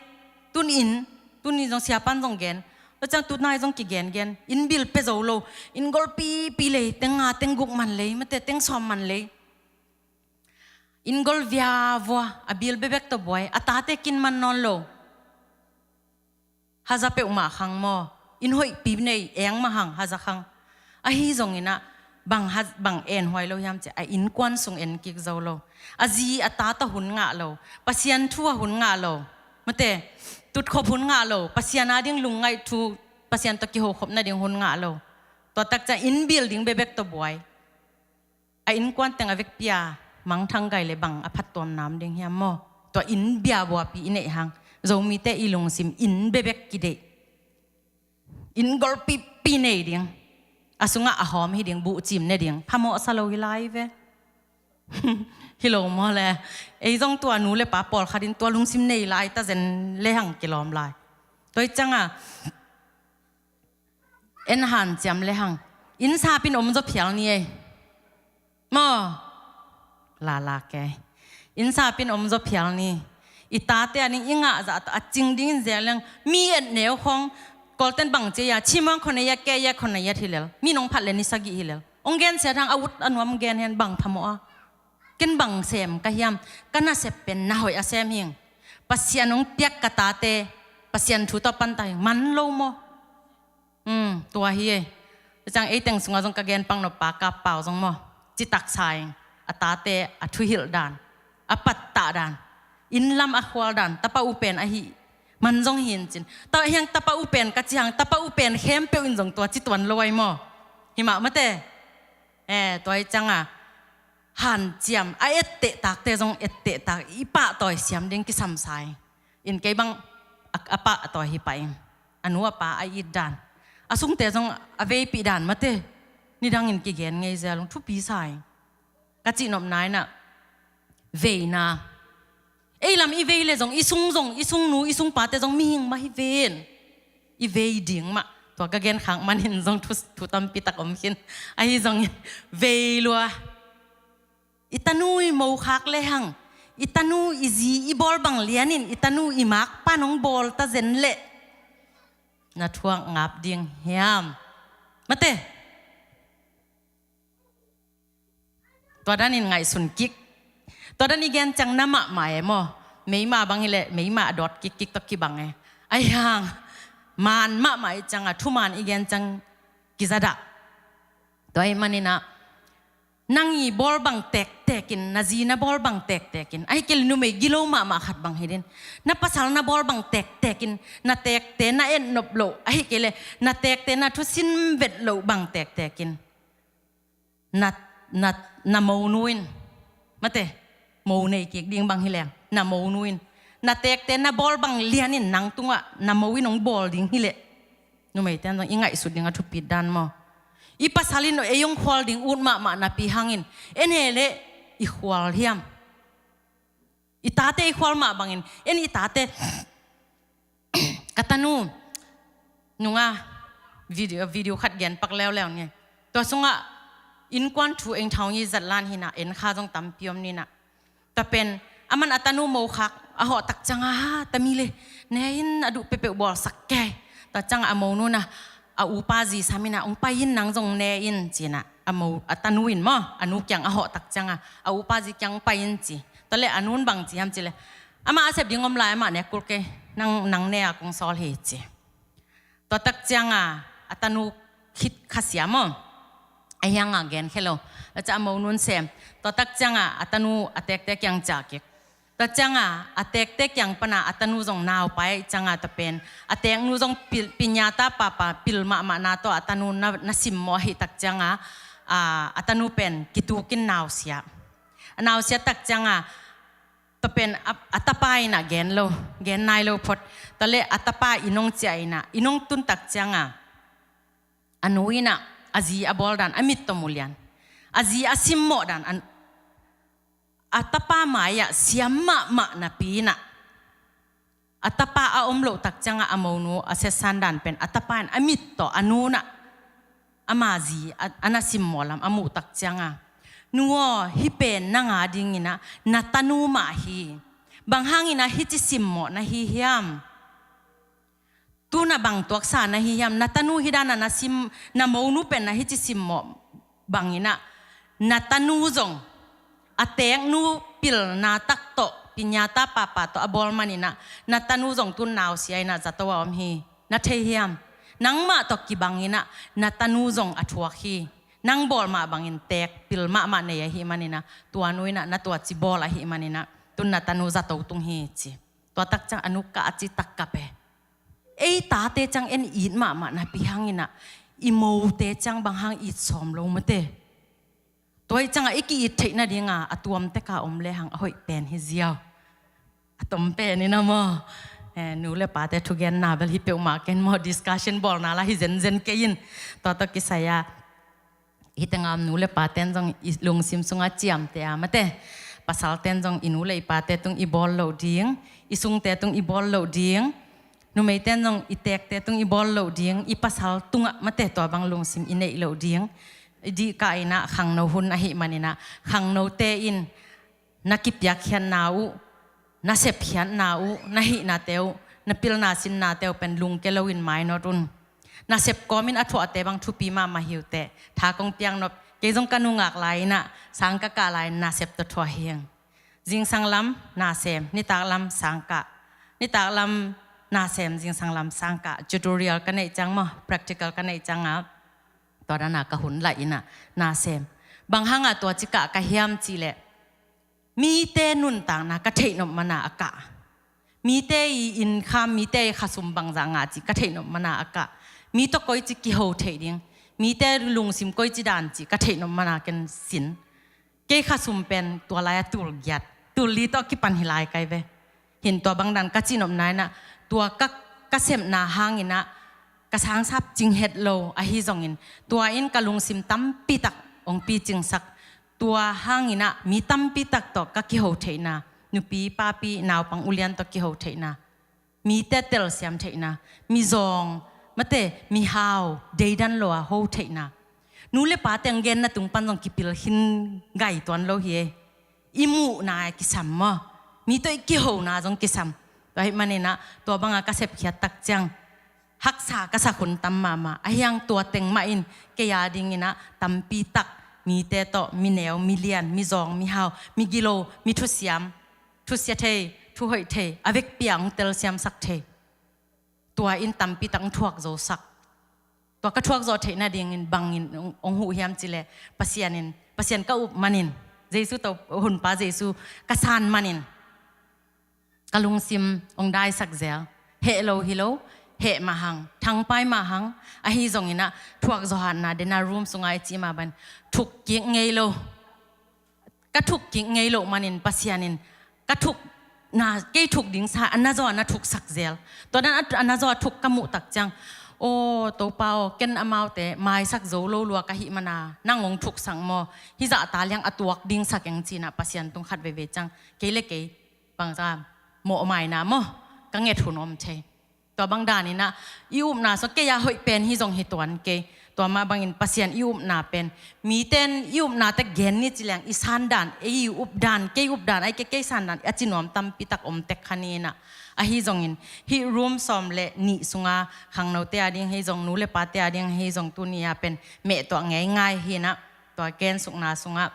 Tun inn, tun inn zong siapan zong gen. Tua ciang tunai zong kigengen, inn bil pia zo lo, inn gol pipi lei, teng nga teng guk man lei, mate teng sawm man lei. Inn gol via vua, a bil bebek tawh buai, a tate kin man nawn lo. Haza peuhmah khang maw, inn hoihpi nei, eng mah hang, haza khang. Ahi zonginah, bang, ha, bang enhuai lo hiam ci, a innkuan sung en kik zo lo. A zi a ta tawh hun ngah lo, Pasian thu a hun ngah lo. Mate, tutkhop hun ngah lo, Pasian a ding lungngaih thu, Pasian tawh kihokhop nading hun ngah lo. Tua tak ciang inn bil ding bebek tawh buai. A innkuan teng a vekpi a mangthang gai le bang a phattuam nam ding hiam maw? Tua inn bia buapi i neih hang, Zomite i lungsim inn bebek kideih. Inn gol pipi nei ding. A sungah a hawm hi ding, buhcim ne ding. Phamawh sa lo hi lai ve. Hi lo maw le? Ei zong tua nu le pa pawlkhatin tua lungsim nei lai ta zen le hang kilawm lai. Tua i cianga en hanciam le hang, inn sapin om zaw phial ni ei. Maw? Lala kei. Inn sapin om zaw phial ni. I tate a ding i ngah zah tawh a cing dingin ziak leng, mi et neu khawng, Kawlten bang ci a, chimang khonei a, kei a khonei a hi lel. Mi nong phat le ni sagih hi lel. Ong gen siat hang a ut a nuam gen hen, bang phamawh a. Ken bang sem ka hiam, ka nasep pen na hoih a sem hing. Pasian ong piak ka tate, Pasian thu tawh panta hing, man lo maw? Hmm, tua hi e. Tua ciang ei teng sungah zong ka gen pang nop pa Kap Pau zong maw, citak sa ing. A tate a thuhilh dan, a pattah dan, inn lam a khual dan, tapa u pen ahi man zong hin cin. Tua hiang tapa u pen ka ci hang, tapa u pen khempeuh in zong tua ci tuan lo ai maw? Hi mah mate. Eh, tua hi cianga hanciam, a etteh takte zong etteh tak, i pahtawi siam ding kisam sa ing. In kei bang a, a pahtawi hi pah ing. A nu a pa a it dan, a sungte zong a veipih dan mate, nidangin kigen ngei zel ung, thupi sa ing. Ka cihnopna inah veina. Ei lam i vei le zong, i sung zong, i sungnu, i sungpate zong mihing mah hi ven. I vei ding mah. Tua ka gen khak manin zong thu, thu tampi tak om khin. Ahi zongin vei lua. I tanu i mo khak le hang, i tanu i zi i bawl bang lianin, i tanu i makpa nong bawl ta zen leh na thuak ngap ding hiam? Mate. Tua danin ngaihsun kik. Tua dan i gen ciang na mahmah e maw? Meima bang hileh meima a dawt kikkik tawh kibang e. Ai hang, maan mahmah i cianga thumaan i gen ciang kizadah. Tua ahih maninah nang i bawl bang tektekin, na zi na bawl bang tektekin, ahi kei le numei gilo mahmah khat bang hi din, na pasal na bawl bang tektekin, na tekte na etnop loh, ahi kei le na tekte na thusin vet loh bang tektekin, na, na, na monu in, mate, mo nei kik ding bang hi leng, na monu in Na teekte na bawl bang lianin nang tungah na mo in hong bawl ding hileh, numeite in zong i ngaihsut ding a thupit dan maw? I pasal in ei hong khual ding ut mahmah napi hangin en hileh i khual hiam? I tate i khual mah bangin en i tate, ka tanu, nunga video, video khat gen pak leuleu ni. Tua sungah innkuan thu eng thau ngi zat lan hi-in ah, en kha zong tampi om ni-in ah. Tua pen, aman a tanu mo khak a hawh tak ciangah, ha, tami le, ne in, a duh peuhpeuh bawlsak kei. Tua ciangah a monu in ah, a upa zi sam in ah, hong pai in, nang zong ne in ci-in ah, a mo, a tanu in maw, a nu kiang a hawh tak ciangah, a upa zi kiang hong pai in ci. Tua leh a nu in bang ci hiam cih leh, amah a sep ding om lai, amah ne kul kei, nang, nang ne a kong sawl hi ci. Tua tak ciangah a tanu khit khasia maw, a hiangah gen khe lo. Tua ciangah a monu in sem. Tua tak ciangah a tanu a teekte kiang ciah kik. Tua ciangah a teekte kiang pan ah a tanu zong nau pai ahih ciangah, tua pen a teeknu zong pil, piñata papa pil mahmahna tawh a tanu na, na simmawh ahih tak ciangah, a, a tanu pen kitukin nausia. A nausia tak ciangah, tua pen a, a tapa in ah gen lo, gen nai lo phot. Tua leh a tapa inn hong ciah in ah, inn hong tun tak ciangah, a nu in ah a zi a bawl dan a mit tawh mu lian. A zi a simmawh dan, a, a tapa mai-ah siam mahmah napi in ah, a tapa a om loh tak ciangah a monu a siatsan dan pen a tapa in a mit tawh, a nu in ah ama zi a, a na simmawh lam a muh tak ciangah, nu aw, hih pen nang a dingin ah na tanu mah hi. Bang hangin ah hih ci simmawh na hi hiam? Tu-in ah bang tuaksa na hi hiam? Na tanu hih dan ah na sim, na monu pen na hih ci simmawh bangin ah, na tanu zong a teeknu pilna tak tawh, piñata papa tawh a bawl manin ah, na tanu zong tu-in nausia in ah zato a om hi. Na thei hiam? Nangmah tawh kibangin ah na tanu zong a thuak hi. Nang bawl mah bangin teek pil mahmah nei ahih manin ah, tua nu in ah na tua ci bawl ahih manin ah, tu-in na tanu zato tung hi ci. Tua tak ciang a nu kah a ci tak kap e. Ei tate ciang en it mahmah napi hangin ah, i mote ciang bang hang it sawm lo mate. Tua ahih ciangah i ki-it theih nadingah a tuam tek a om lehang a hoih pen hi ziau. A tom pen in ah maw. Eh, nu le pate thugenna bel hi peuhmah ken maw, discussion bawlna lah hi zenzen kei in. Tua tawh kisai-a, hih tengah om nu le pate'n zong i lungsim sungah ciamteh a mate. Pasalte'n zong i nu le i pate tung i bawl loh ding, i sungte tung i bawl loh ding. Numeite'n zong i teekte tung i bawl loh ding, i pasal tungah mate, tua bang lungsim i neih loh ding. I dih kah in ah khangno hun ahih manin ah, khangnote in na kipiakkhiatna uh, na sepkhiatna uh, na hihnate uh, na pilna sinnate uh pen lungke loin mainawt un. Nasep kawmin a thuahte bang thupi mahmah hi uh teh. Tha kong piaknop, kei zong ka nungak lai in ah, sang ka kah lai-in nasep tawh thuah hi ing. Zingsang lam nasem, nitak lam sang kah. Nitak lam nasem, zingsang lam sang kah. Tutorial ka neih ciang maw, practical ka neih ciangah, tua dan a ka hun laih in ah nasem. Bang hangah tua ci kah ka hiam cih leh, mite nuntakna ka theihnop man a a kah. Mite i innkham, mite i khasum bangzah ngah cih ka theihnop man a a kah. Mi tawh koici kiho theih ding, mite lungsim koici dan cih ka theihnop man a ken sin. Kei khasum pen tua lai-a tul giat, tul li tawh kipan hi lai kai ve. Hin tua bang dan ka cihnopna in ah, tua ka, ka sepna hangin ah ka sangsap cing het lo ahi zongin, tua in ka lungsim tampi tak hong picingsak. Tua hangin ah mi tampi tak tawh ka kiho theihna, nupi, papi, naupang, ulian tawh kiho theihna, mite telsiam theihna, mizawng, mate, mihau, deidan lo a ho theihna. Nu le pate hong genna tung pan zong kipil khin gai tuan lo hi e. I muhna kisam maw, mi tawh i kihona zong kisam. Tua ahih manin ah, tua bang a ka sepkhiat tak ciang haksa ka sak hun tam mahmah. Ahi hang tua teng mah in kei a dingin ah tampi tak mite tawh, mineu, milian, mizawng, mihau, migilo, mithusiam, thusia thei, thuhoih thei, a vekpi-a hong telsiamsak thei. Tua in tampi tak hong thuak zosak. Tua ka thuak zawh theih nadingin bangin hong, hong huh hiam cih leh, Pasian in, Pasian ka up manin, Jesu tawh, Honpa Jesu ka san manin, ka lungsim hong daisak zel. Heh lo hi lo, heh mah hang, thangpai mah hang. Ahi zongin ah, thuak zawh hatna dena room sungah i cih mah bang, thuk kik ngei lo. Ka thuk kik ngei loh manin Pasian in ka thuk na kei thuk ding sa, a na zaw a na thuksak zel. Tua dan a, a na zaw a thuk ka muh tak ciang, aw Topa aw, ken amaute maisak zo lo lua ka hih mana nang hong thuksak maw? Hih zahta liang a tuak ding sa keng, ci-in ah Pasian tung khat veivei ciang kei le kei bangza mawhmaina maw, ka nget hun om thei. Tua bang danin ah i upna sung kei a hoih pen hi zong hi tuan kei. Tua mah bangin Pasian i upna pen, mite in i upnate gen ni ci leng i sandan, ei updan, kei updan, ahih kei kei sandan a ci nuam tampi tak om tek kha ni-in ah. Ahi zongin hih room sawm le nih sunga khangnote a ding hi zong, nu le pate a ding hi zong, tuni-a pen meh tuah ngeingai hi-in ah, tua gensukna sungah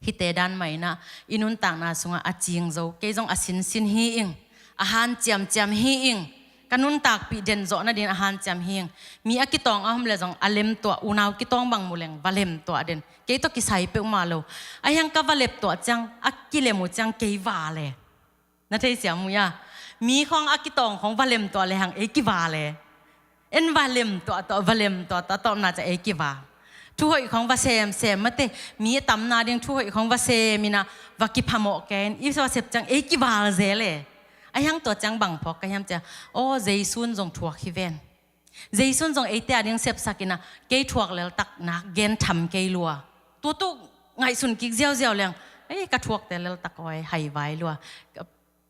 hihte dan mah in ah i nuntakna sungah a cing zo, kei zong a sinsin hi ing, a hanciamciam hi ing. Ka nuntakpih den zawh nadin a hanciam hi ing. Mi a kitawng a om le zong a lemtuah, unau kitawng bang mu leng va lemtuah den. Kei tawh kisai peuhmah lo. Ahi hang ka va lemtuah ciang, a kilem uh ciang kei va le. Na theisiam uh hia? Mi khawng a kitawng khawng va lemtuah le hang ei kiva le. En va lemtuah tuah, va lemtuah tuah, a tawpna ciang ei kiva. Thuhoih khawng va semsem, mate, mi a tamna ding thuhoih khawng va sem in ah va kiphamawh kei in, i va sep ciang ei kival zel e. Ahi hang tua ciang bang phawk ka hiam ciang, aw, Jesu in zong thuak hi ven. Jesu in zong eite a ding sepsak in ah, kei thuak leltak nak gen tham kei lua. Tua tuk ngaihsun kik ziauziau leng, ei, ka thuakte leltak aw, hai vai lua.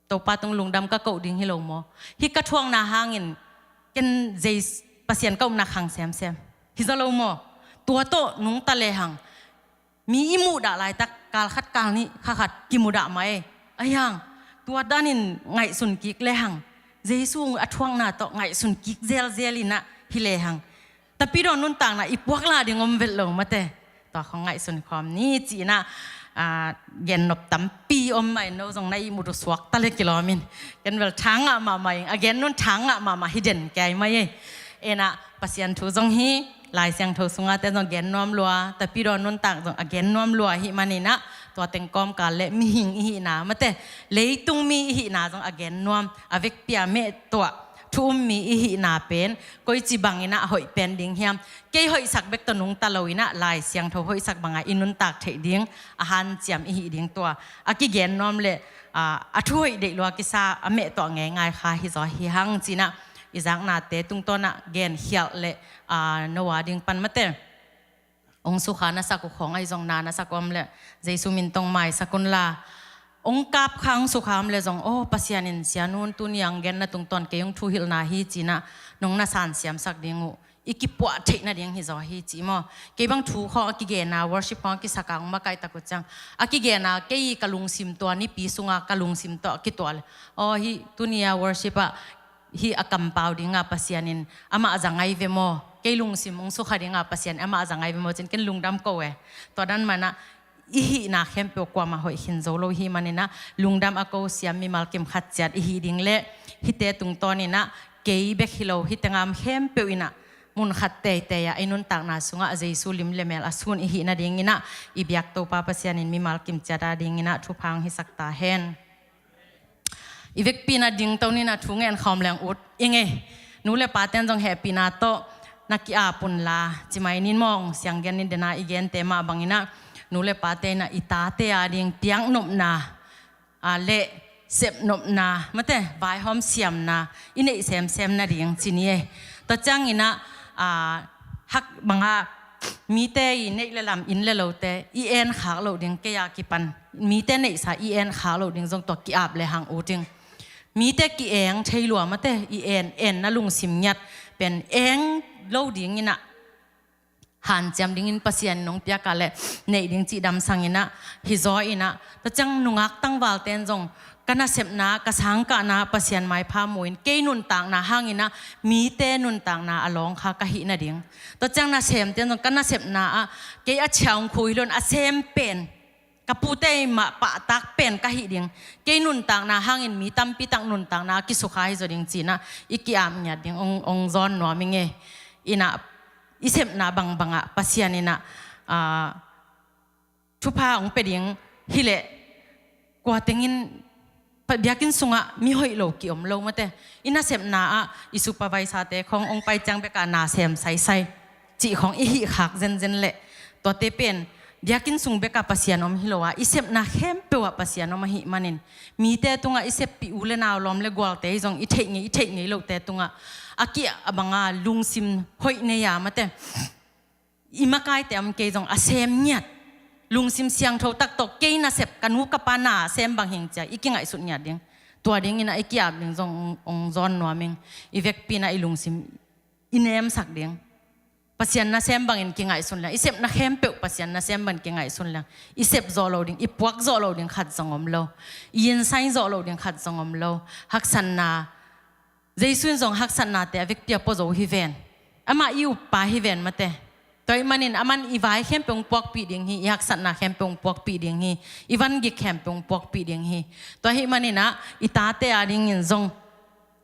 Topa tung lungdam ka koh ding hi lo maw? Hih ka thuakna hangin ken Jesu, Pasian ka upna khang semsem hi zaw lo maw? Tua tawh nungta le hang, mi i muhdah laitak kal khat kal nih kha khat kimudah mah e. Ahi hang tua danin ngaihsun kik le hang, Jesu a thuakna tawh ngaihsun kik zelzel in ah hi le hang, tapidaw nuntakna i puak la ding om vet lo, mate. Tua khawng ngaihsun khawm ni, ci-in ah, ah, gennop tampi om mah in, no zong na ihmut uh suakta le kilawm in. Ken bel tha ngah mahmah ing, a gen nun tha ngah mahmah hi den kei mai e. En ah Pasian thu zong hi, Lai Siangtho sungate zong gen nuam lua, tapidaw nuntak zong a gen nuam lua ahih manin ah, tua teng kawmkal le mihing i hihna, mate, leitung mi i hihna zong a gen nuam, a vekpi-a meh tuah thu um mi i hihna pen koici bangin ah hoih pen ding hiam? Kei hoihsak bek tawh nungta lo-in ah, Lai Siangtho hoihsak banga i nuntak theih ding, a hanciam i hih ding, tua a kigen nuam le, aa, a thuhoih deih lua kisa, a meh tuah ngeingai kha hi zaw hi hang, ci-in ah i zaknate tungtawn ah genkhialh le, aa, no a ding pan, mate, hong sukha na sak uh khawng ahi zong, na na sak uh om le Jesu min tawh maisak un la. Hong kap kha, hong sukha om le zong, aw, Pasian in, Sia Nu in tuni-a hong genna tungtawn kei hong thuhilhna hi, ci-in ah nong na sansiamsak ding uh i kipuah theih nading hi zaw hi, ci maw? Kei bang thu khawng a kigenna, worship khawng a kisaka hong makaihtak uh ciang, a kigenna kei ka lungsim tua nipi sunga ka lungsim tawh a kituah le, aw, hih tuni-a worship ah hih a kampau dinga Pasian in amah a za ngai ve maw? Kei lungsim hong sukha dinga Pasian in amah a za ngai ve maw, ci-in ken lungdam ko e. Tua dan mah in ah i hihna khempeuh kuamah hoih khin zo lo hi manin ah, lungdam a ko siam mimal kim khat ciat i hih ding le, hihte tungtawnin ah kei bek hi lo, hih tengah om khempeuh in ah mun khat teitei ah i nuntakna sungah Jesu lim le mel a sun i hih nadingin ah i biak Topa Pasian in mimal kim ciat a dingin ah thupha hong hisak ta hen. I vekpi-in ah dingto ni-in ah thu ngen khawm leng ut ing e. Nu le pate'n zong hehpihna tawh na ki-ap un la, ci mai ni maw, siang gen ni, dena i gente mah bangin ah, nu le pate in ah i tate a ding piaknopna, aa, le sepnopna, mate, vaihawm siamna i neih semsem nading ci ni e. Tua ciangin ah, aa, hak banga mite i neih le lam, inn le lote i en khak loh ding, kei a kipan mite neihsa i en khak loh ding zong tua ki-ap le hang ut ing. Mite ki-eng thei lua, mate, i en, enna lungsim ngiat pen eng lo dingin ah hanciam dingin Pasian in hong piak a le neih ding cih damsangin ah, hi zaw in ah, tua ciang nungak tangvalte in zong ka nasepna, ka sangkahna Pasian maipha mu-in, kei nuntakna hangin ah mite nuntakna a lawng kha ka hih nading. Tua ciang nasemte in zong ka nasepna ah kei a ciang khu hi lo-in a sem pen, ka pute mah pahtak pen ka hih ding. Kei nuntakna hangin mi tampi tak nuntakna a kisukha hi zaw ding ci-in ah i ki-ap ngiat ding hong, hong zawn nuam ing e. In ah i sepna bangbang ah Pasian in ah, aa, thupha hong pia ding hi leh, kua tengin pa-, biakinn sungah mi hoih lo ki-om lo, mate. I nasepna ah i supervisor-te khawng hong pai ciang bek a na sem saisai cih khawng i hih khak zenzen leh, tuate pen Biakinn sung bekah Pasian om hi lo a, i sepna khempeuh ah Pasian om ahih manin, mite tungah i seppih u le nau lawm le gualte hi zong i theih ngei, i theih ngei lote tungah a ki a banga lungsim hoih nei a mate, i makaite om kei zong a sem ngiat, lungsim siangtho tak tawh kei nasep ka nu ka pa na sem bang hing cia i kingaihsut ngiat ding. Tua dingin a i ki-ap ding zong ong zawn nuam ing. I vekpi-in a i lungsim i nemsak ding. Pasian nasem bangin kingaihsun leng, i sepna khempeuh Pasian nasem bangin kingaihsun leng, i sep zawh lo ding, i puak zawh lo ding khat zong om lo. I insain zawh lo ding khat zong om lo. Haksatna, Jesu in zong haksatnate a vekpi a pua zo hi ven. Amah i uppa hi ven mate. Tua ahih manin aman i vai khempeuh hong puakpih ding hi, i haksatna khempeuh hong puakpih ding hi, i vangik khempeuh hong puakpih ding hi. Tua ahih manin ah i tate a dingin zong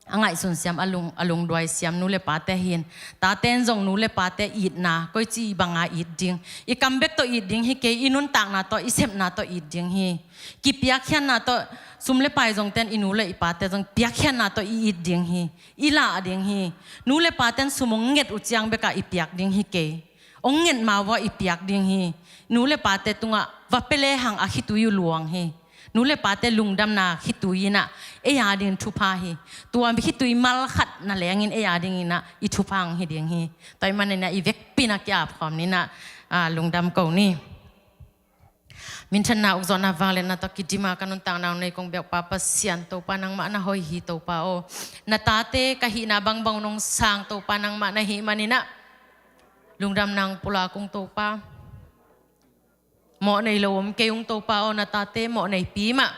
a ngaihsun siam, a lung, a lungduai siam nu le pate hi in. Tate in zong nu le pate itna, koici banga it ding, i kam bek tawh it ding hi kei, i nuntakna tawh, i sepna tawh it ding hi. Kipiakkhiatna tawh, sum le pai zongte in i nu le i pate zong piakkhiatna tawh i it ding hi, i lah ding hi. Nu le pate in sum hong nget uh ciang bekah i piak ding hi kei. Hong nget ma uh ah i piak ding hi. Nu le pate tungah va pia lehang a khitui uh luang hi. Nu le pate lungdamna khitui in ah ei a dingin thupha hi. Tua khitui mal khat na lengin ei a dingin ah i thupha hong hi ding hi. Tua ahih manin ah i vekpi-in a ki-ap khawm ni in ah, ah, lungdam ko ni. Minthanna, ukzawhna, vangliatna tawh kidim a ka nuntakna hong nei kong biak Pa Pasian, Topa nangmah na hoih hi Topa aw. Na tate ka hihna bangbang nong sang Topa nangmah na hih manin ah lungdamna hong pulak ung Topa. Mawh nei lo om kei ung Topa aw, na tate mawh neipi mah,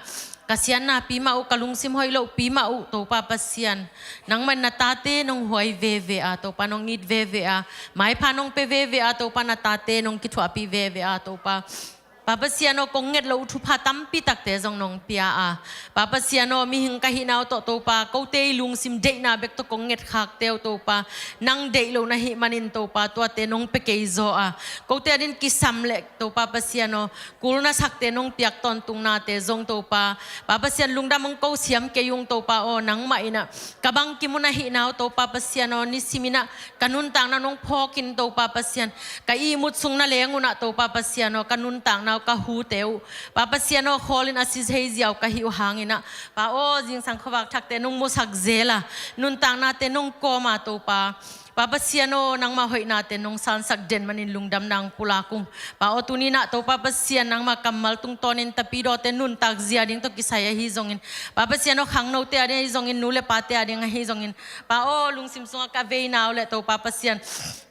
ka siatnapi mah uh, ka lungsim hoih lohpi mah uh Topa Pasian, nangmah in na tate nong huai veve a Topa, nong it veve a, maipha nong pia veve a Topa, na tate nong kithuahpih veve a Topa. Pa Pasian aw, kong nget loh uh thupha tampi takte zong nong pia a. Pa Pasian aw, mihing ka hihna uh tawh Topa, kote i lungsim deihna bek tawh kong ngetkhakte uh Topa, nang deih loh na hih manin Topa, tuate nong pia kei zaw a. Kote adingin kisam leh Topa Pasian aw, kul na sakte nong piak tawntungnate zong Topa, Pa Pasian lungdam hong ko siam kei ung Topa aw, nangmah in ah ka bangkim uh na hihna uh Topa Pasian aw, nisimin ah ka nuntakna nong phawkin Topa Pasian, ka ihmut sung na leng un ah Topa Pasian aw, ka nuntakna uh, ka hute uh Pa Pasian aw, khawlin a si thei ziau ka hih uh hangin ah Pa aw, zingsang khuavak thakte nong musak zel a, nuntaknate nong kawm a Topa, Pa Pasian aw, nangmah hoihnate nong sansak den manin lungdamna hong pulak ung. Pa aw, tuni in ah Topa Pasian, nangmah kammal tungtawnin tapidawte nuntak zia ding tawh kisai ahi zongin, Pa Pasian aw, khangnote a ding ahi zongin, nu le pate a ding ahi zongin, Pa aw, lungsim sungah ka veina uh le Topa Pasian,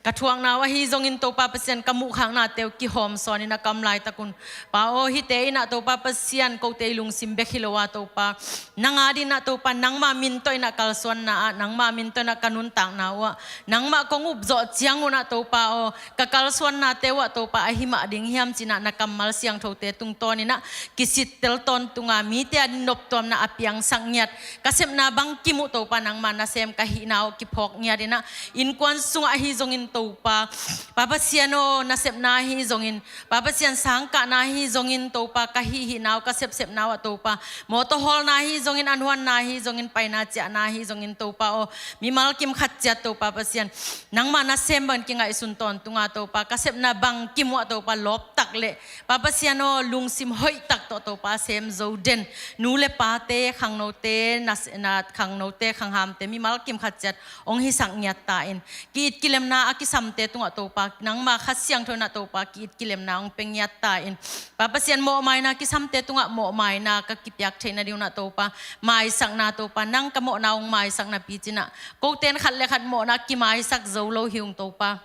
ka thuakna uh ahi zongin Topa Pasian, ka muhkhaknate uh kihawm sawnin ah ka om laitak un, Pa aw, hihte in ah Topa Pasian, kote i lungsim bek hi lo a Topa, nang a dingin ah Topa, nangmah min tawh in ah kalsuanna ah, nangmah min tawh in ah ka nuntakna uh ah, nangmah kong up zawh ciang un ah Topa aw, ka kalsuannate uh ah Topa, ahi mah ding hiam ci-in ah na kammal siangthote tungtawnin ah kisittel tawntung a, mite a ding noptuamna a piangsak ngiat, ka sepna bangkim uh Topa, nangmah nasem ka hihna uh kiphawk ngiatin ah, innkuan sungah ahi zongin Topa, Pa Pasian aw, nasepna ahi zongin, Pa Pasian, sangkahna ahi zongin Topa, ka hihhihna uh, ka sepsepna uh ah Topa, mawtaw hawlna ahi zongin, an huanna ahi zongin, paina ciahna ahi zongin Topa aw, mimal kim khat ciat Topa Pasian, nangmah nasem bangin kingaihsun tawntung a Topa, ka sepna bangkim uh ah Topa, lawptak le Pa Pasian aw, lungsim hoihtak tawh Topa, sem zo den nu le pate, khangnote, na, na, khangnote, khanghamte, mimal kim khat ciat hong hisak ngiat ta in. Ki-it kilemna a kisamte tungah Topa, nangmah Kha Siangtho in ah Topa, ki-it kilemna hong pia ngiat ta in. Pa Pasian, mawhmaina kisamte tungah mawhmaina ka kipiak theih nading un ah Topa, maisakna Topa, nang ka mawhna hong maisak napi-in ah, kote in khat le khat mawhna kimaisak zo lo hi ung Topa.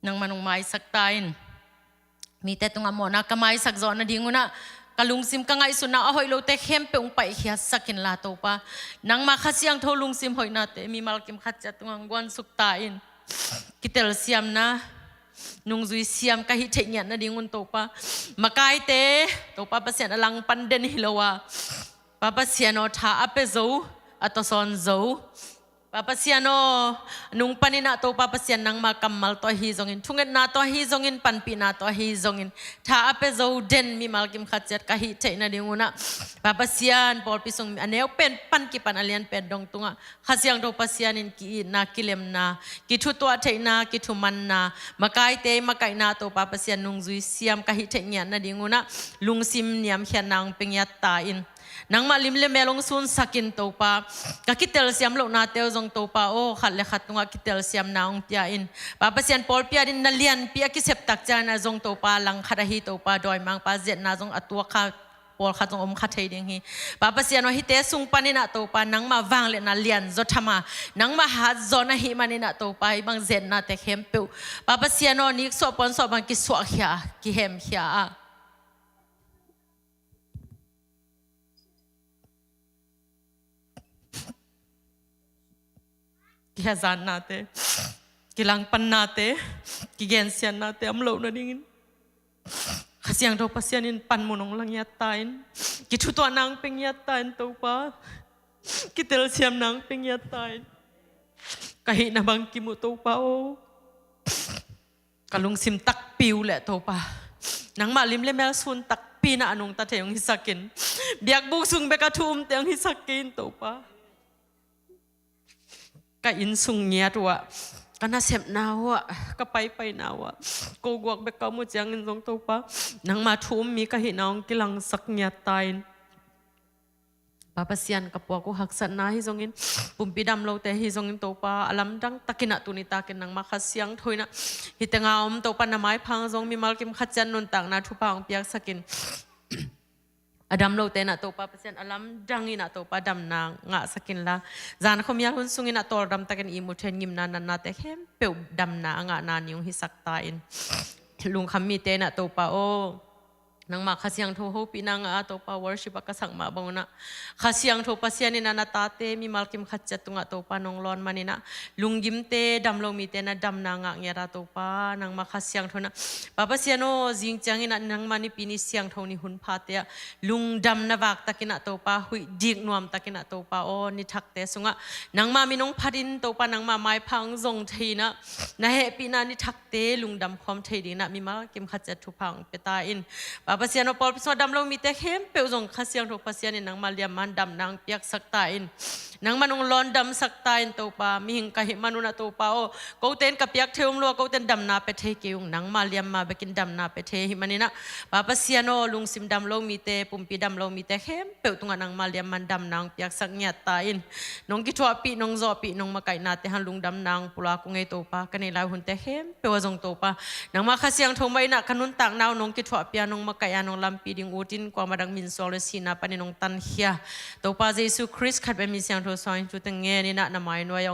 Nangmah hong maisak ta in. Mite tungah mawhna ka maisak zawh nading un ah, ka lungsim, ka ngaihsutna a hoih lote khempeuh hong paihkhiatsak inla Topa, nangmah Kha Siangtho lungsim hoihnate mimal kim khat ciat tungah hong guansuk ta in. Kitelsiamna, nungzui siam ka hih theih ngiat nading un Topa, makaite, Topa Pasian, a langpan den hi lo a, Pa Pasian aw, tha a pia zo, a tawsawn zo, Pa Pasian aw, nung panin ah Topa Pasian nangma kammal tawh ahi zongin, thungetna tawh ahi zongin, panpihna tawh ahi zongin, tha a pia zo den mimal kim khat ciat ka hih theih nadingun ah, Pa Pasian, pawlpi sung a neu pen pan kipan a lian pen dong tungah Kha Siangtho Pasian in ki-itna, kilemna, kithutuah theihna, kithumanna, makaite makaihna Topa Pasian nungzui siam ka hih theih ngiat nadingun ah, lungsim niamkhiatna hong pia ngiat ta in. Nangmah lim le mel hong sunsak in Topa, ka kitelsiam lohnate uh zong Topa aw, khat le khat tungah kitelsiamna hong pia in. Pa Pasian, pawlpi adingin na lianpi a kisep tak ciangin ah zong Topa, langkhat ahi Topa, dawimangpa ziatna zong a tuak kha, pawlkhat zong om kha thei ding hi. Pa Pasian aw, hihte sung panin ah Topa, nangmah vangliatna lian zaw tham a, nangmah hat zaw na hih manin ah Topa, hih bang ziatnate khempeuh, Pa Pasian aw, niksuah puansuah bang kisuahkhia, kihemkhia a, kihazatnate, kilangpannate, kigensiatnate om loh nadingin Kha Siangtho Pasian in panmun hong la ngiat ta in, kithutuahna hong pia ngiat ta in Topa, kitelsiamna hong pia ngiat ta in. Ka hihna bang kim uh Topa aw, ka lungsim takpi uh leh Topa, nangmah lim le mel sun takpi in ah a nungta thei hong hisak in. Biakbuk sung bek a thu umte hong hisak kei in Topa. Ka inn sung ngiat uh ah, ka nasepna uh ah, ka paipaina uh ah, ko guak bek ka om uh ciangin zong Topa, nangma thu um mi ka hihna hong kilangsak ngiat ta in. Pa Pasian, ka puak uh haksatna hi zongin, pumpi dam lote hi zongin Topa, a lamdang takin ah tuni takin nangma Kha Siangtho in ah, hih tengah om Topa, na maipha hang zong mimal kim khat ciat nuntakna thupha hong piaksak in. A dam lote in ah Topa Pasian, a lamdang in ah Topa damna ngahsak inla, zan khuamial hun sungin ah tawldam takin ihmu thei in, ngimna natnate khempeuh damna a ngahna ni hong hisak ta in. Lungkham mite in ah Topa aw, nangma Kha Siangtho hopihna ngah a Topa, worship a ka sak mah bangun ah, Kha Siangtho Pasian in ah na tate mimal kim khat ciat tungah Topa nong lawn manin ah, lunggimte, dam lo mite in ah damna ngah ngiat a Topa, nangma Kha Siangtho in ah, Pa Pasian aw, zing ciangin ah nangma nipi ni siangtho ni hun phate ah, lungdam na vak takin ah Topa, huih dik nuam takin ah Topa aw, ni thakte sungah nangma min hong phat in Topa, nangma maipha hong zong thei in ah, na hehpihna ni thakte lungdam khawm thei dingin ah mimal kim khat ciat thupha hong pia ta in. Pa Pasian aw, pawlpi sungah dam lo mite khempeuh zong Kha Siangtho Pasian in nangma liamman damna hong piaksak ta in. Nangman hong lawndamsak ta in Topa, mihing ka hih manun ah Topa aw, kote in ka piak thei om lo a, kote in damna pia thei kei ung, nangma liamma bekin damna pia thei ahih manin ah, Pa Pasian aw, lungsim dam lo mite, pumpi dam lo mite khempeuh tungah nangma liamman damna hong piaksak ngiat ta in. Nong kithuahpih, nong zawhpih, nong makaihnate hang lungdamna hong pulak ung ei Topa, ka neih lai hunte khempeuh ah zong Topa, nangma Kha Siangtho mah in ah ka nuntakna uh nong kithuahpih a, nong makaih a, nong lampi ding ut in, kuamah dang min suang le sihna panin nong tankhia. Topa Jesu Khrist khat bek min siangtho suangin thute ngen in ah, na mai nuai ah